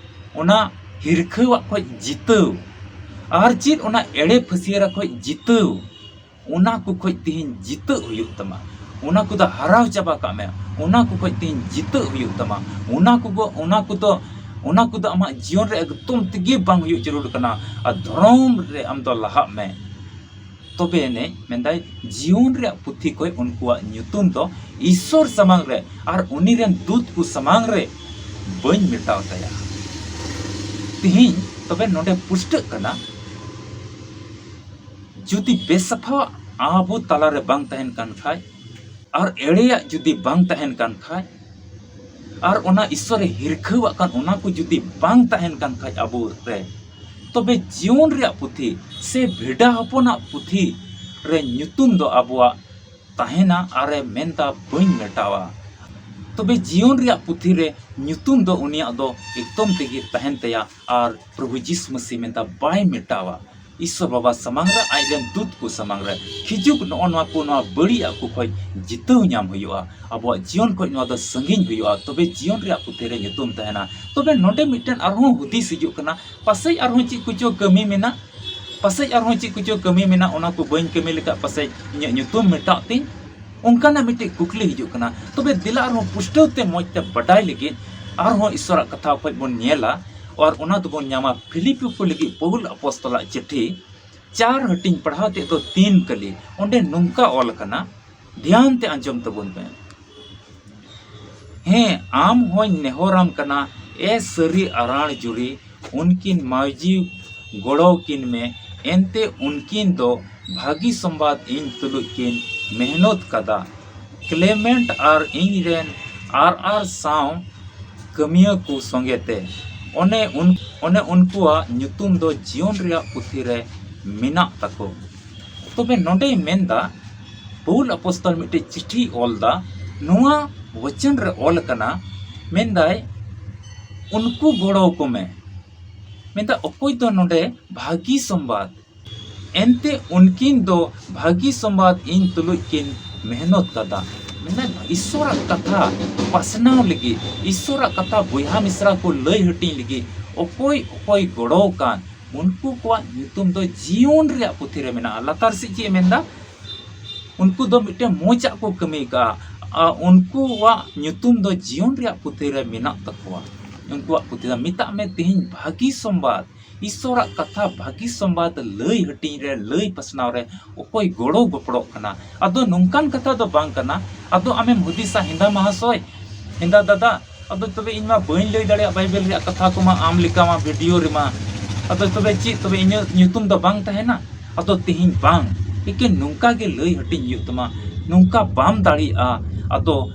ᱚᱱᱟ ᱦᱤᱨᱠᱷᱟᱹᱣᱟᱜ ᱠᱷᱚᱡ ᱡᱤᱛᱟᱹᱣ᱾ ᱟᱨ ᱪᱮᱫ? ᱚᱱᱟ ᱮᱲᱮ ᱯᱷᱟᱹᱥᱭᱟᱹᱨᱟ ᱠᱷᱚᱡ ᱡᱤᱛᱟᱹᱣ᱾ ᱚᱱᱟ ᱠᱚ ᱠᱷᱚᱡ ᱛᱤᱦᱤᱧ ᱡᱤᱛᱟᱹᱜ ᱦᱩᱭᱩᱜ ᱛᱟᱢᱟ᱾ ᱚᱱᱟ ᱠᱚᱫᱚ ᱦᱟᱨᱟᱣ ᱪᱟᱵᱟ ᱠᱟᱜ ᱢᱮ᱾ ᱚᱱᱟ ᱠᱚ ᱠᱷᱚᱡ ᱛᱤᱦᱤᱧ ᱡᱤᱛᱟᱹᱜ ᱦᱩᱭᱩᱜ ᱛᱟᱢᱟ᱾ ᱚᱱᱟ ᱠᱚᱫᱚ, ᱚᱱᱟ ᱠᱚᱫᱚ, ᱚᱱᱟ ᱠᱚᱫᱚ ᱟᱢᱟᱜ ᱡᱤᱭᱚᱱ ᱨᱮ ᱮᱠᱫᱚᱢ ᱛᱮᱜᱮ ᱵᱟᱝ ᱦᱩᱭᱩᱜ ᱡᱟᱹᱨᱩᱲ ᱠᱟᱱᱟ᱾ ᱟᱨ ᱫᱷᱚᱨᱚᱢ ᱨᱮ ᱟᱢ ᱫᱚ ᱞᱟᱦᱟᱜ ᱢᱮ᱾ ᱛᱚᱵᱮ ᱮᱱᱮᱡ, ᱢᱮᱱᱫᱟᱭ, ᱡᱤᱭᱚᱱ ᱨᱮᱭᱟᱜ ᱯᱩᱛᱷᱤ ᱠᱷᱚᱡ ᱩᱱᱠᱩᱣᱟᱜ ᱧᱩᱛᱩᱢ ᱫᱚ ᱤᱥᱥᱚᱨ ᱥᱟᱢᱟᱝ ᱨᱮ ᱟᱨ ᱩᱱᱤ ᱨᱮᱱ ᱫᱩᱛ ᱠᱚ ᱥᱟᱢᱟᱝ ᱨᱮ ᱵᱟᱹᱧ ᱢᱮᱴᱟᱣ ᱛᱟᱭᱟ᱾ ᱛᱤᱦᱤᱧ ᱛᱚᱵᱮ ᱱᱚᱰᱮ ᱯᱩᱥᱴᱟᱹᱜ ᱠᱟᱱᱟ, ᱡᱩᱫᱤ ᱵᱮᱥᱟᱯᱷᱟᱣᱟᱜ ᱟᱵᱚ ᱛᱟᱞᱟᱨᱮ ᱵᱟᱝ ᱛᱟᱦᱮᱱ ᱠᱟᱱ ᱠᱷᱟᱡ, ᱟᱨ ᱮᱲᱮᱭᱟᱜ ᱡᱩᱫᱤ ᱵᱟᱝ ᱛᱟᱦᱮᱱ ᱠᱟᱱ ᱠᱷᱟᱡ, ᱟᱨ ᱚᱱᱟ ᱤᱥᱥᱚᱨᱮ ᱦᱤᱨᱠᱷᱟᱹᱣᱟᱜ ᱠᱟᱱ, ᱚᱱᱟ ᱠᱚ ᱡᱩᱫᱤ ᱵᱟᱝ ᱛᱟᱦᱮᱱ ᱠᱟᱱ ᱠᱷᱟᱡ ᱟᱵᱚ ᱨᱮ, ᱛᱚᱵᱮ ᱡᱤᱭᱚᱱ ᱨᱮᱭᱟᱜ ᱯᱩᱛᱷᱤ ᱥᱮ ᱵᱷᱮᱰᱟ ᱦᱚᱯᱚᱱᱟᱜ ᱯᱩᱛᱷᱤ ᱨᱮ ᱧᱩᱛᱩᱢ ᱫᱚ ᱟᱵᱚᱣᱟᱜ ᱛᱟᱦᱮᱱᱟ ᱟᱨᱮ ᱢᱮᱱᱫᱟ, "ᱵᱟᱹᱧ ᱢᱮᱴᱟᱣᱟ᱾" ᱛᱚᱵᱮ ᱡᱤᱭᱚᱱ ᱨᱮᱭᱟᱜ ᱯᱩᱛᱷᱤ ᱨᱮ ᱧᱩᱛᱩᱢ ᱫᱚ ᱩᱱᱤᱭᱟᱜ ᱫᱚ ᱮᱠᱫᱚᱢ ᱛᱮᱜᱮ ᱛᱟᱦᱮᱱ ᱛᱟᱭᱟ ᱟᱨ ᱯᱨᱚᱵᱷᱩ ᱡᱤᱥᱩ ᱢᱟᱹᱥᱤ ᱢᱮᱱᱫᱟ, ᱵᱟᱭ ᱢᱮᱴᱟᱣᱟ᱾ ᱤᱥᱥᱚᱨ ᱵᱟᱵᱟ ᱥᱟᱢᱟᱝ ᱨᱮ, ᱟᱡ ᱨᱮᱱ ᱫᱩᱛ ᱠᱚ ᱥᱟᱢᱟᱝ ᱨᱮ ᱠᱷᱤᱡᱩᱜ, ᱱᱚᱜᱼᱚ ᱱᱚᱣᱟ ᱠᱚ, ᱱᱚᱣᱟ ᱵᱟᱹᱲᱤᱡᱟᱜ ᱠᱚ ᱠᱷᱚᱡ ᱡᱤᱛᱟᱹᱣ ᱧᱟᱢ ᱦᱩᱭᱩᱜᱼᱟ᱾ ᱟᱵᱚᱣᱟᱜ ᱡᱤᱭᱚᱱ ᱠᱷᱚᱡ ᱱᱚᱣᱟ ᱫᱚ ᱥᱟᱺᱜᱤᱧ ᱦᱩᱭᱩᱜᱼᱟ, ᱛᱚᱵᱮ ᱡᱤᱭᱚᱱ ᱨᱮᱭᱟᱜ ᱯᱩᱛᱷᱤ ᱨᱮ ᱧᱩᱛᱩᱢ ᱛᱟᱦᱮᱱᱟ᱾ ᱛᱚᱵᱮ ᱱᱚᱰᱮ ᱢᱤᱫᱴᱮᱱ ᱟᱨᱦᱚᱸ ᱦᱩᱫᱤᱥ ᱦᱤᱡᱩᱜ ᱠᱟᱱᱟ, ᱯᱟᱥᱮᱡ ᱟᱨᱦᱚᱸ ᱪᱮᱫ ᱠᱚᱪᱚ ᱠᱟᱹᱢᱤ ᱢᱮᱱᱟᱜ, ᱯᱟᱥᱮᱡ ᱟᱨᱦᱚᱸ ᱪᱮᱫ ᱠᱚᱪᱚ ᱠᱟᱹᱢᱤ ᱢᱮᱱᱟᱜ, ᱚᱱᱟ ᱠᱚ ᱵᱟᱹᱧ ᱠᱟᱹᱢᱤ ᱞᱮᱠᱷᱟᱡ ᱯᱟᱥᱮᱡ ᱤᱧᱟᱹᱜ ᱧᱩᱛᱩᱢ ᱢᱮᱴᱟᱜ ᱛᱤᱧ, ᱚᱱᱠᱟᱱᱟᱜ ᱢᱤᱫᱴᱮᱡ ᱠᱩᱠᱞᱤ ᱦᱤᱡᱩᱜ ᱠᱟᱱᱟ᱾ ᱛᱚᱵᱮ ᱫᱮᱞᱟ ᱟᱨᱦᱚᱸ ᱯᱩᱥᱴᱟᱹᱣ ᱛᱮ ᱢᱚᱡᱽ ᱛᱮ ᱵᱟᱰᱟᱭ ᱞᱟᱹᱜᱤᱫ ᱟᱨᱦᱚᱸ ᱤᱥᱥᱚᱨᱟᱜ ᱠᱟᱛᱷᱟ ᱠᱷᱚᱡ ᱵᱚᱱ ᱧᱮᱞᱟ, ᱟᱨ ᱚᱱᱟ ᱫᱚᱵᱚᱱ ᱧᱟᱢᱟ ᱯᱷᱤᱞᱤᱯᱯᱤ ᱠᱚ ᱞᱟᱹᱜᱤᱫ ᱯᱟᱹᱣᱩᱞ ᱟᱯᱚᱥᱛᱚᱞᱟᱜ ᱪᱤᱴᱷᱤ ᱪᱟᱨ ᱦᱟᱹᱴᱤᱧ ᱯᱟᱲᱦᱟᱣ ᱛᱮ ᱫᱚ ᱛᱤᱱ ᱠᱟᱹᱞᱤ᱾ ᱚᱸᱰᱮ ᱱᱚᱝᱠᱟ ᱚᱞ ᱟᱠᱟᱱᱟ, ᱫᱷᱮᱭᱟᱱ ᱛᱮ ᱟᱸᱡᱚᱢ ᱛᱟᱵᱚᱱ ᱯᱮ᱾ ᱦᱮᱸ, ᱟᱢ ᱦᱚᱸᱧ ᱱᱮᱦᱚᱨᱟᱢ ᱠᱟᱱᱟ, ᱮ ᱥᱟᱹᱨᱤ ᱟᱨᱟᱲ ᱡᱩᱨᱤ, ᱩᱱᱠᱤᱱ ᱢᱟᱹᱭᱡᱤ ᱜᱚᱲᱚ ᱠᱤᱱ ᱢᱮ, ᱮᱱᱛᱮ ᱩᱱᱠᱤᱱ ᱫᱚ ᱵᱷᱟᱹᱜᱤ ᱥᱚᱢᱵᱟᱫ ᱤᱧ ᱛᱩᱞᱩᱡ ᱠᱤᱱ ᱢᱮᱦᱱᱚᱛ ᱠᱟᱫᱟ᱾ ᱠᱞᱮᱢᱮᱱᱴ ᱟᱨ ᱤᱧ ᱨᱮᱱ ᱟᱨ ᱟᱨ ᱥᱟᱶ ᱠᱟᱹᱢᱤᱭᱟᱹ ᱠᱚ ᱥᱚᱸᱜᱮ ᱛᱮ᱾ ᱚᱱᱮ ᱩᱱ ᱚᱱᱮ ᱩᱱᱠᱩᱣᱟᱜ ᱧᱩᱛᱩᱢ ᱫᱚ ᱡᱤᱭᱚᱱ ᱨᱮᱭᱟᱜ ᱯᱩᱛᱷᱤ ᱨᱮ ᱢᱮᱱᱟᱜ ᱛᱟᱠᱚ᱾ ᱛᱚᱵᱮ ᱱᱚᱰᱮᱭ ᱢᱮᱱᱫᱟ, ᱯᱟᱹᱣᱩᱞ ᱟᱯᱚᱥᱛᱚᱞ ᱢᱤᱫᱴᱮᱡ ᱪᱤᱴᱷᱤ ᱚᱞ ᱫᱟ, ᱱᱚᱣᱟ ᱵᱚᱪᱚᱱ ᱨᱮ ᱚᱞ ᱟᱠᱟᱱᱟ, ᱢᱮᱱᱫᱟᱭ, ᱩᱱᱠᱩ ᱜᱚᱲᱚ ᱟᱠᱚ ᱢᱮ᱾ ᱢᱮᱱᱫᱟ, ᱚᱠᱚᱭ ᱫᱚ ᱱᱚᱰᱮ ᱵᱷᱟᱹᱜᱤ ᱥᱚᱢᱵᱟᱫ, ᱮᱱᱛᱮ ᱩᱱᱠᱤᱱ ᱫᱚ ᱵᱷᱟᱹᱜᱤ ᱥᱚᱢᱵᱟᱫ ᱤᱧ ᱛᱩᱞᱩᱡ ᱠᱤᱱ ᱢᱮᱦᱱᱚᱛ ᱠᱟᱫᱟ᱾ ᱢᱮᱱᱫᱟ, ᱤᱥᱚᱨᱟᱜ ᱠᱟᱛᱷᱟ ᱯᱟᱥᱱᱟᱣ ᱞᱟᱹᱜᱤᱫ, ᱤᱥᱚᱨᱟᱜ ᱠᱟᱛᱷᱟ ᱵᱚᱭᱦᱟ ᱢᱤᱥᱨᱟ ᱠᱚ ᱞᱟᱹᱭ ᱦᱟᱹᱴᱤᱧ ᱞᱟᱹᱜᱤᱫ ᱚᱠᱚᱭ ᱚᱠᱚᱭ ᱜᱚᱲᱚ ᱟᱠᱟᱱ, ᱩᱱᱠᱩ ᱠᱚᱣᱟᱜ ᱧᱩᱛᱩᱢ ᱫᱚ ᱡᱤᱭᱚᱱ ᱨᱮᱭᱟᱜ ᱯᱩᱛᱷᱤ ᱨᱮ ᱢᱮᱱᱟᱜᱼᱟ᱾ ᱞᱟᱛᱟᱨ ᱥᱮᱫ ᱪᱮᱫ ᱮ ᱢᱮᱱᱫᱟ? ᱩᱱᱠᱩ ᱫᱚ ᱢᱤᱫᱴᱮᱱ ᱢᱚᱡᱟᱜ ᱠᱚ ᱠᱟᱹᱢᱤ ᱠᱟᱜᱼᱟ᱾ ᱟᱨ ᱩᱱᱠᱩᱣᱟᱜ ᱧᱩᱛᱩᱢ ᱫᱚ ᱡᱤᱭᱚᱱ ᱨᱮᱭᱟᱜ ᱯᱩᱛᱷᱤ ᱨᱮ ᱢᱮᱱᱟᱜ ᱛᱟᱠᱚᱣᱟ᱾ ᱩᱱᱠᱩᱣᱟᱜ ᱯᱩᱛᱷᱤ ᱫᱚ, ᱢᱮᱛᱟᱜ ᱢᱮ, ᱛᱮᱦᱮᱧ ᱵᱷᱟᱹᱜᱤ ᱥᱚᱢᱵᱟᱫ, ᱤᱥᱚᱨᱟᱜ ᱠᱟᱛᱷᱟ ᱵᱷᱟᱹᱜᱤ ᱥᱚᱢᱵᱟᱫ ᱞᱟᱹᱭ ᱦᱟᱹᱴᱤᱧ ᱨᱮ, ᱞᱟᱹᱭ ᱯᱟᱥᱱᱟᱣ ᱨᱮ ᱚᱠᱚᱭ ᱜᱚᱲᱚ ᱜᱚᱯᱚᱲᱚᱜ ᱠᱟᱱᱟ? ᱟᱫᱚ ᱱᱚᱝᱠᱟᱱ ᱠᱟᱛᱷᱟ ᱫᱚ ᱵᱟᱝ ᱠᱟᱱᱟ᱾ ᱟᱫᱚ ᱟᱢᱮᱢ ᱦᱩᱫᱤᱥᱟ, ᱦᱮᱸᱫᱟ ᱢᱟᱦᱟᱥᱚᱭ, ᱦᱮᱸᱫᱟ ᱫᱟᱫᱟ, ᱟᱫᱚ ᱛᱚᱵᱮ ᱤᱧ ᱢᱟ ᱵᱟᱹᱧ ᱞᱟᱹᱭ ᱫᱟᱲᱮᱭᱟᱜ ᱵᱟᱭᱵᱮᱞ ᱨᱮᱭᱟᱜ ᱠᱟᱛᱷᱟ ᱠᱚᱢᱟ ᱟᱢ ᱞᱮᱠᱟ ᱢᱟ ᱵᱷᱤᱰᱤᱭᱳ ᱨᱮᱢᱟ᱾ ᱟᱫᱚ ᱛᱚᱵᱮ ᱪᱮᱫ, ᱛᱚᱵᱮ ᱤᱧᱟᱹᱜ ᱧᱩᱛᱩᱢ ᱫᱚ ᱵᱟᱝ ᱛᱟᱦᱮᱱᱟ? ᱟᱫᱚ ᱛᱮᱦᱮᱧ ᱵᱟᱝ, ᱮᱠᱮᱱ ᱱᱚᱝᱠᱟ ᱜᱮ ᱞᱟᱹᱭ ᱦᱟᱹᱴᱤᱧ ᱦᱩᱭᱩᱜ ᱛᱟᱢᱟ᱾ ᱱᱚᱝᱠᱟ ᱵᱟᱢ ᱫᱟᱲᱮᱭᱟᱜᱼᱟ, ᱟᱫᱚ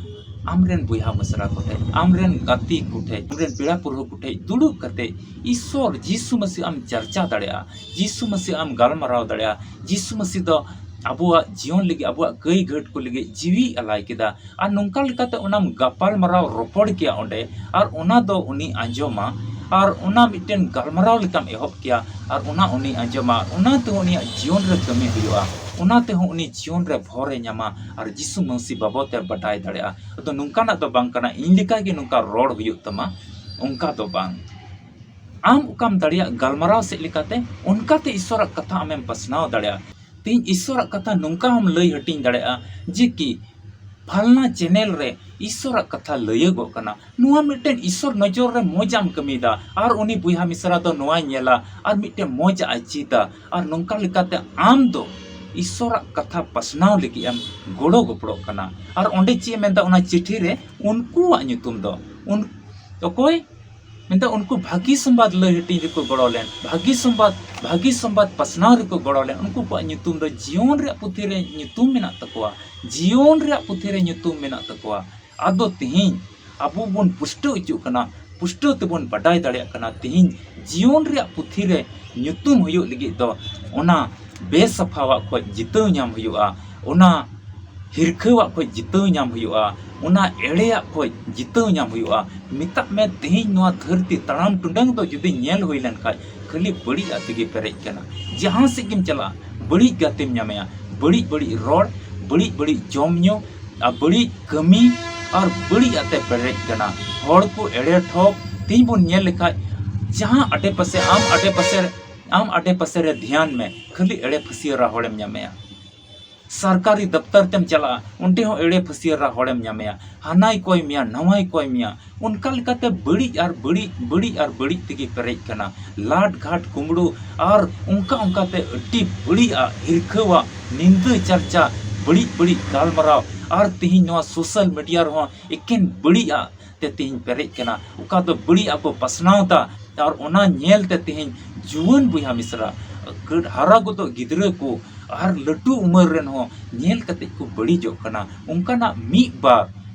ᱟᱢᱨᱮᱱ ᱵᱚᱭᱦᱟ ᱢᱤᱥᱨᱟ ᱠᱚᱴᱷᱮᱡ, ᱟᱢᱨᱮᱱ ᱜᱟᱛᱮ ᱠᱚᱴᱷᱮᱡ, ᱟᱢᱨᱮᱱ ᱯᱮᱲᱟ ᱯᱩᱨᱦᱟᱹ ᱠᱚᱴᱷᱮᱡ ᱫᱩᱲᱩᱵ ᱠᱟᱛᱮ ᱤᱥᱚᱨ ᱡᱤᱥᱩ ᱢᱟᱹᱥᱤ ᱟᱢ ᱪᱟᱨᱪᱟ ᱫᱟᱲᱮᱭᱟᱜᱼᱟ, ᱡᱤᱥᱩ ᱢᱟᱹᱥᱤ ᱟᱢ ᱜᱟᱞᱢᱟᱨᱟᱣ ᱫᱟᱲᱮᱭᱟᱜᱼᱟ᱾ ᱡᱤᱥᱩ ᱢᱟᱹᱥᱤ ᱫᱚ ᱟᱵᱚᱣᱟᱜ ᱡᱤᱭᱚᱱ ᱞᱟᱹᱜᱤᱫ, ᱟᱵᱚᱣᱟᱜ ᱠᱟᱹᱭ ᱜᱷᱟᱹᱴ ᱠᱚ ᱞᱟᱹᱜᱤᱫ ᱡᱤᱣᱤ ᱟᱞᱟᱭ ᱠᱮᱫᱟ᱾ ᱟᱨ ᱱᱚᱝᱠᱟ ᱞᱮᱠᱟᱛᱮ ᱚᱱᱟᱢ ᱜᱟᱯᱟᱞ ᱢᱟᱨᱟᱣ ᱨᱚᱯᱚᱲ ᱠᱮᱭᱟ ᱚᱸᱰᱮ, ᱟᱨ ᱚᱱᱟ ᱫᱚ ᱩᱱᱤ ᱟᱸᱡᱚᱢᱟ, ᱟᱨ ᱚᱱᱟ ᱢᱤᱫᱴᱮᱱ ᱜᱟᱞᱢᱟᱨᱟᱣ ᱞᱮᱠᱟᱢ ᱮᱦᱚᱵ ᱠᱮᱭᱟ, ᱟᱨ ᱚᱱᱟ ᱩᱱᱤ ᱟᱸᱡᱚᱢᱟ, ᱚᱱᱟ ᱛᱮᱦᱚᱸ ᱩᱱᱤᱭᱟᱜ ᱡᱤᱭᱚᱱ ᱨᱮ ᱠᱟᱹᱢᱤ ᱦᱩᱭᱩᱜᱼᱟ, ᱚᱱᱟ ᱛᱮᱦᱚᱸ ᱩᱱᱤ ᱡᱤᱭᱚᱱ ᱨᱮ ᱵᱷᱚᱨ ᱮ ᱧᱟᱢᱟ, ᱟᱨ ᱡᱤᱥᱩ ᱢᱟᱹᱥᱤ ᱵᱟᱵᱚᱫ ᱮ ᱵᱟᱰᱟᱭ ᱫᱟᱲᱮᱭᱟᱜᱼᱟ᱾ ᱟᱫᱚ ᱱᱚᱝᱠᱟᱱᱟᱜ ᱫᱚ ᱵᱟᱝ ᱠᱟᱱᱟ, ᱤᱧ ᱞᱮᱠᱟ ᱜᱮ ᱱᱚᱝᱠᱟ ᱨᱚᱲ ᱦᱩᱭᱩᱜ ᱛᱟᱢᱟ, ᱚᱱᱠᱟ ᱫᱚ ᱵᱟᱝ᱾ ᱟᱢ ᱚᱠᱟᱢ ᱫᱟᱲᱮᱭᱟᱜ ᱜᱟᱞᱢᱟᱨᱟᱣ ᱥᱮᱫ ᱞᱮᱠᱟᱛᱮ, ᱚᱱᱠᱟᱛᱮ ᱤᱥᱚᱨᱟᱜ ᱠᱟᱛᱷᱟ ᱟᱢᱮᱢ ᱯᱟᱥᱱᱟᱣ ᱫᱟᱲᱮᱭᱟᱜᱼᱟ᱾ ᱛᱮᱦᱮᱧ ᱤᱥᱚᱨᱟᱜ ᱠᱟᱛᱷᱟ ᱱᱚᱝᱠᱟ ᱦᱚᱸᱢ ᱞᱟᱹᱭ ᱦᱟᱹᱴᱤᱧ ᱫᱟᱲᱮᱭᱟᱜᱼᱟ ᱡᱮ ᱠᱤ ᱯᱷᱟᱞᱱᱟ ᱪᱮᱱᱮᱞ ᱨᱮ ᱤᱥᱚᱨᱟᱜ ᱠᱟᱛᱷᱟ ᱞᱟᱹᱭᱟᱹᱜᱚᱜ ᱠᱟᱱᱟ᱾ ᱱᱚᱣᱟ ᱢᱤᱫᱴᱮᱱ ᱤᱥᱚᱨ ᱱᱚᱡᱚᱨ ᱨᱮ ᱢᱚᱡᱟᱜ ᱮᱢ ᱠᱟᱹᱢᱤᱭᱮᱫᱟ, ᱟᱨ ᱩᱱᱤ ᱵᱚᱭᱦᱟ ᱢᱤᱥᱨᱟ ᱫᱚ ᱱᱚᱣᱟᱭ ᱧᱮᱞᱟ ᱟᱨ ᱢᱤᱫᱴᱮᱱ ᱢᱚᱡᱟᱜ ᱮ ᱪᱮᱫᱟ, ᱟᱨ ᱱᱚᱝᱠᱟ ᱞᱮᱠᱟᱛᱮ ᱟᱢ ᱫᱚ ᱤᱥᱚᱨᱟᱜ ᱠᱟᱛᱷᱟ ᱯᱟᱥᱱᱟᱣ ᱞᱟᱹᱜᱤᱫ ᱮᱢ ᱜᱚᱲᱚ ᱜᱚᱯᱚᱲᱚᱜ ᱠᱟᱱᱟ᱾ ᱟᱨ ᱚᱸᱰᱮ ᱪᱮᱫ ᱮ ᱢᱮᱱᱫᱟ ᱚᱱᱟ ᱪᱤᱴᱷᱤ ᱨᱮ? ᱩᱱᱠᱩᱣᱟᱜ ᱧᱩᱛᱩᱢ ᱫᱚ, ᱩᱱ ᱚᱠᱚᱭ ᱢᱮᱱᱫᱟ ᱩᱱᱠᱩ ᱵᱷᱟᱹᱜᱤ ᱥᱚᱢᱵᱟᱫ ᱞᱟᱹᱭ ᱦᱟᱹᱴᱤᱧ ᱨᱮᱠᱚ ᱜᱚᱲᱚ ᱞᱮᱱ, ᱵᱷᱟᱹᱜᱤ ᱥᱚᱢᱵᱟᱫ, ᱵᱷᱟᱹᱜᱤ ᱥᱚᱢᱵᱟᱫ ᱯᱟᱥᱱᱟᱣ ᱨᱮᱠᱚ ᱜᱚᱲᱚ ᱞᱮᱱ, ᱩᱱᱠᱩ ᱠᱚᱣᱟᱜ ᱧᱩᱛᱩᱢ ᱫᱚ ᱡᱤᱭᱚᱱ ᱨᱮᱭᱟᱜ ᱯᱩᱛᱷᱤ ᱨᱮ ᱧᱩᱛᱩᱢ ᱢᱮᱱᱟᱜ ᱛᱟᱠᱚᱣᱟ, ᱡᱤᱭᱚᱱ ᱨᱮᱭᱟᱜ ᱯᱩᱛᱷᱤ ᱨᱮ ᱧᱩᱛᱩᱢ ᱢᱮᱱᱟᱜ ᱛᱟᱠᱚᱣᱟ᱾ ᱟᱫᱚ ᱛᱮᱦᱮᱧ ᱟᱵᱚ ᱵᱚᱱ ᱯᱩᱥᱴᱟᱹᱣ ᱦᱚᱪᱚᱜ ᱠᱟᱱᱟ, ᱯᱩᱥᱴᱟᱹᱣ ᱛᱮᱵᱚᱱ ᱵᱟᱰᱟᱭ ᱫᱟᱲᱮᱭᱟᱜ ᱠᱟᱱᱟ᱾ ᱛᱮᱦᱮᱧ ᱡᱤᱭᱚᱱ ᱨᱮᱭᱟᱜ ᱯᱩᱛᱷᱤ ᱨᱮ ᱧᱩᱛᱩᱢ ᱦᱩᱭᱩᱜ ᱞᱟᱹᱜᱤᱫ ᱫᱚ ᱚᱱᱟ ᱵᱮᱥᱟᱯᱷᱟᱣᱟᱜ ᱠᱷᱚᱡ ᱡᱤᱛᱟᱹᱣ ᱧᱟᱢ ᱦᱩᱭᱩᱜᱼᱟ, ᱚᱱᱟ ᱦᱤᱨᱠᱷᱟᱹᱣᱟᱜ ᱠᱷᱚᱡ ᱡᱤᱛᱟᱹᱣ ᱧᱟᱢ ᱦᱩᱭᱩᱜᱼᱟ, ᱚᱱᱟ ᱮᱲᱮᱭᱟᱜ ᱠᱷᱚᱡ ᱡᱤᱛᱟᱹᱣ ᱧᱟᱢ ᱦᱩᱭᱩᱜᱼᱟ᱾ ᱢᱮᱛᱟᱜ ᱢᱮ, ᱛᱮᱦᱮᱧ ᱱᱚᱣᱟ ᱫᱷᱟᱹᱨᱛᱤ ᱛᱟᱲᱟᱢ ᱴᱩᱰᱟᱹᱝ ᱫᱚ ᱡᱩᱫᱤ ᱧᱮᱞ ᱦᱩᱭ ᱞᱮᱱ ᱠᱷᱟᱡ, ᱠᱷᱟᱹᱞᱤ ᱵᱟᱹᱲᱤᱡᱟᱜ ᱛᱮᱜᱮ ᱯᱮᱨᱮᱡ ᱠᱟᱱᱟ᱾ ᱡᱟᱦᱟᱸ ᱥᱮᱫ ᱜᱮᱢ ᱪᱟᱞᱟᱜᱼᱟ, ᱵᱟᱹᱲᱤᱡ ᱜᱟᱛᱮᱢ ᱧᱟᱢᱮᱭᱟ, ᱵᱟᱹᱲᱤᱡ ᱵᱟᱹᱲᱤᱡ ᱨᱚᱲ, ᱵᱟᱹᱲᱤᱡ ᱵᱟᱹᱲᱤᱡ ᱡᱚᱢ ᱧᱩ, ᱟᱨ ᱵᱟᱹᱲᱤᱡ ᱠᱟᱹᱢᱤ, ᱟᱨ ᱵᱟᱹᱲᱤᱡ ᱟᱜ ᱛᱮ ᱯᱮᱨᱮᱡ ᱠᱟᱱᱟ᱾ ᱦᱚᱲ ᱠᱚ ᱮᱲᱮ ᱴᱷᱚᱠ᱾ ᱛᱮᱦᱮᱧ ᱵᱚᱱ ᱧᱮᱞ ᱞᱮᱠᱷᱟᱡ, ᱡᱟᱦᱟᱸ ᱟᱰᱮ ᱯᱟᱥᱮ, ᱟᱢ ᱟᱰᱮ ᱯᱟᱥᱮ ᱨᱮ, ᱟᱢ ᱟᱰᱮ ᱯᱟᱥᱮ ᱨᱮ ᱫᱷᱮᱭᱟᱱ ᱢᱮ, ᱠᱷᱟᱹᱞᱤ ᱮᱲᱮ ᱯᱷᱟᱹᱥᱤᱭᱟᱹᱨᱟ ᱦᱚᱲᱮᱢ ᱧᱟᱢᱮᱭᱟ᱾ ᱥᱚᱨᱠᱟᱨᱤ ᱫᱚᱯᱛᱚᱨ ᱛᱮᱢ ᱪᱟᱞᱟᱜᱼᱟ, ᱚᱸᱰᱮ ᱦᱚᱸ ᱮᱲᱮ ᱯᱷᱟᱹᱥᱤᱭᱟᱹᱨᱟ ᱦᱚᱲᱮᱢ ᱧᱟᱢᱮᱭᱟ, ᱦᱟᱱᱟᱭ ᱠᱚᱭ ᱢᱮᱭᱟ, ᱱᱟᱣᱟᱭ ᱠᱚᱭ ᱢᱮᱭᱟ᱾ ᱚᱱᱠᱟ ᱞᱮᱠᱟᱛᱮ ᱵᱟᱹᱲᱤᱡ ᱟᱨ ᱵᱟᱹᱲᱤᱡ, ᱵᱟᱹᱲᱤᱡ ᱟᱨ ᱵᱟᱹᱲᱤᱡ ᱛᱮᱜᱮ ᱯᱮᱨᱮᱡ ᱠᱟᱱᱟ᱾ ᱞᱟᱴ ᱜᱷᱟᱴ ᱠᱩᱢᱵᱽᱲᱩ ᱟᱨ ᱚᱱᱠᱟ ᱚᱱᱠᱟᱛᱮ ᱟᱹᱰᱤ ᱵᱟᱹᱲᱤᱡ ᱟᱜ, ᱦᱤᱨᱠᱷᱟᱹᱣᱟᱜ, ᱱᱤᱱᱫᱟᱹ ᱪᱟᱨᱪᱟ, ᱵᱟᱹᱲᱤᱡ ᱵᱟᱹᱲᱤᱡ ᱜᱟᱞᱢᱟᱨᱟᱣ, ᱟᱨ ᱛᱮᱦᱮᱧ ᱱᱚᱣᱟ social media ᱨᱮᱦᱚᱸ ᱮᱠᱮᱱ ᱵᱟᱹᱲᱤᱡ ᱟᱜ ᱛᱮ ᱛᱮᱦᱮᱧ ᱯᱮᱨᱮᱡ ᱠᱟᱱᱟ᱾ ᱚᱠᱟ ᱫᱚ ᱵᱟᱹᱲᱤᱡ ᱟᱜ ᱠᱚ ᱯᱟᱥᱱᱟᱣ ᱮᱫᱟ, ᱟᱨ ᱚᱱᱟ ᱧᱮᱞ ᱛᱮ ᱛᱮᱦᱮᱧ ᱡᱩᱣᱟᱹᱱ ᱵᱚᱭᱦᱟ ᱢᱤᱥᱨᱟ, ᱠᱟᱹᱴ ᱦᱟᱨᱟ ᱜᱚᱫᱚᱜ ᱜᱤᱫᱽᱨᱟᱹ ᱠᱚ ᱟᱨ ᱞᱟᱹᱴᱩ ᱩᱢᱮᱨ ᱨᱮᱱ ᱦᱚᱸ ᱧᱮᱞ ᱠᱟᱛᱮ ᱠᱚ ᱵᱟᱹᱲᱤᱡᱚᱜ ᱠᱟᱱᱟ᱾ ᱚᱱᱠᱟᱱᱟᱜ ᱢᱤᱫ ᱵᱟᱨ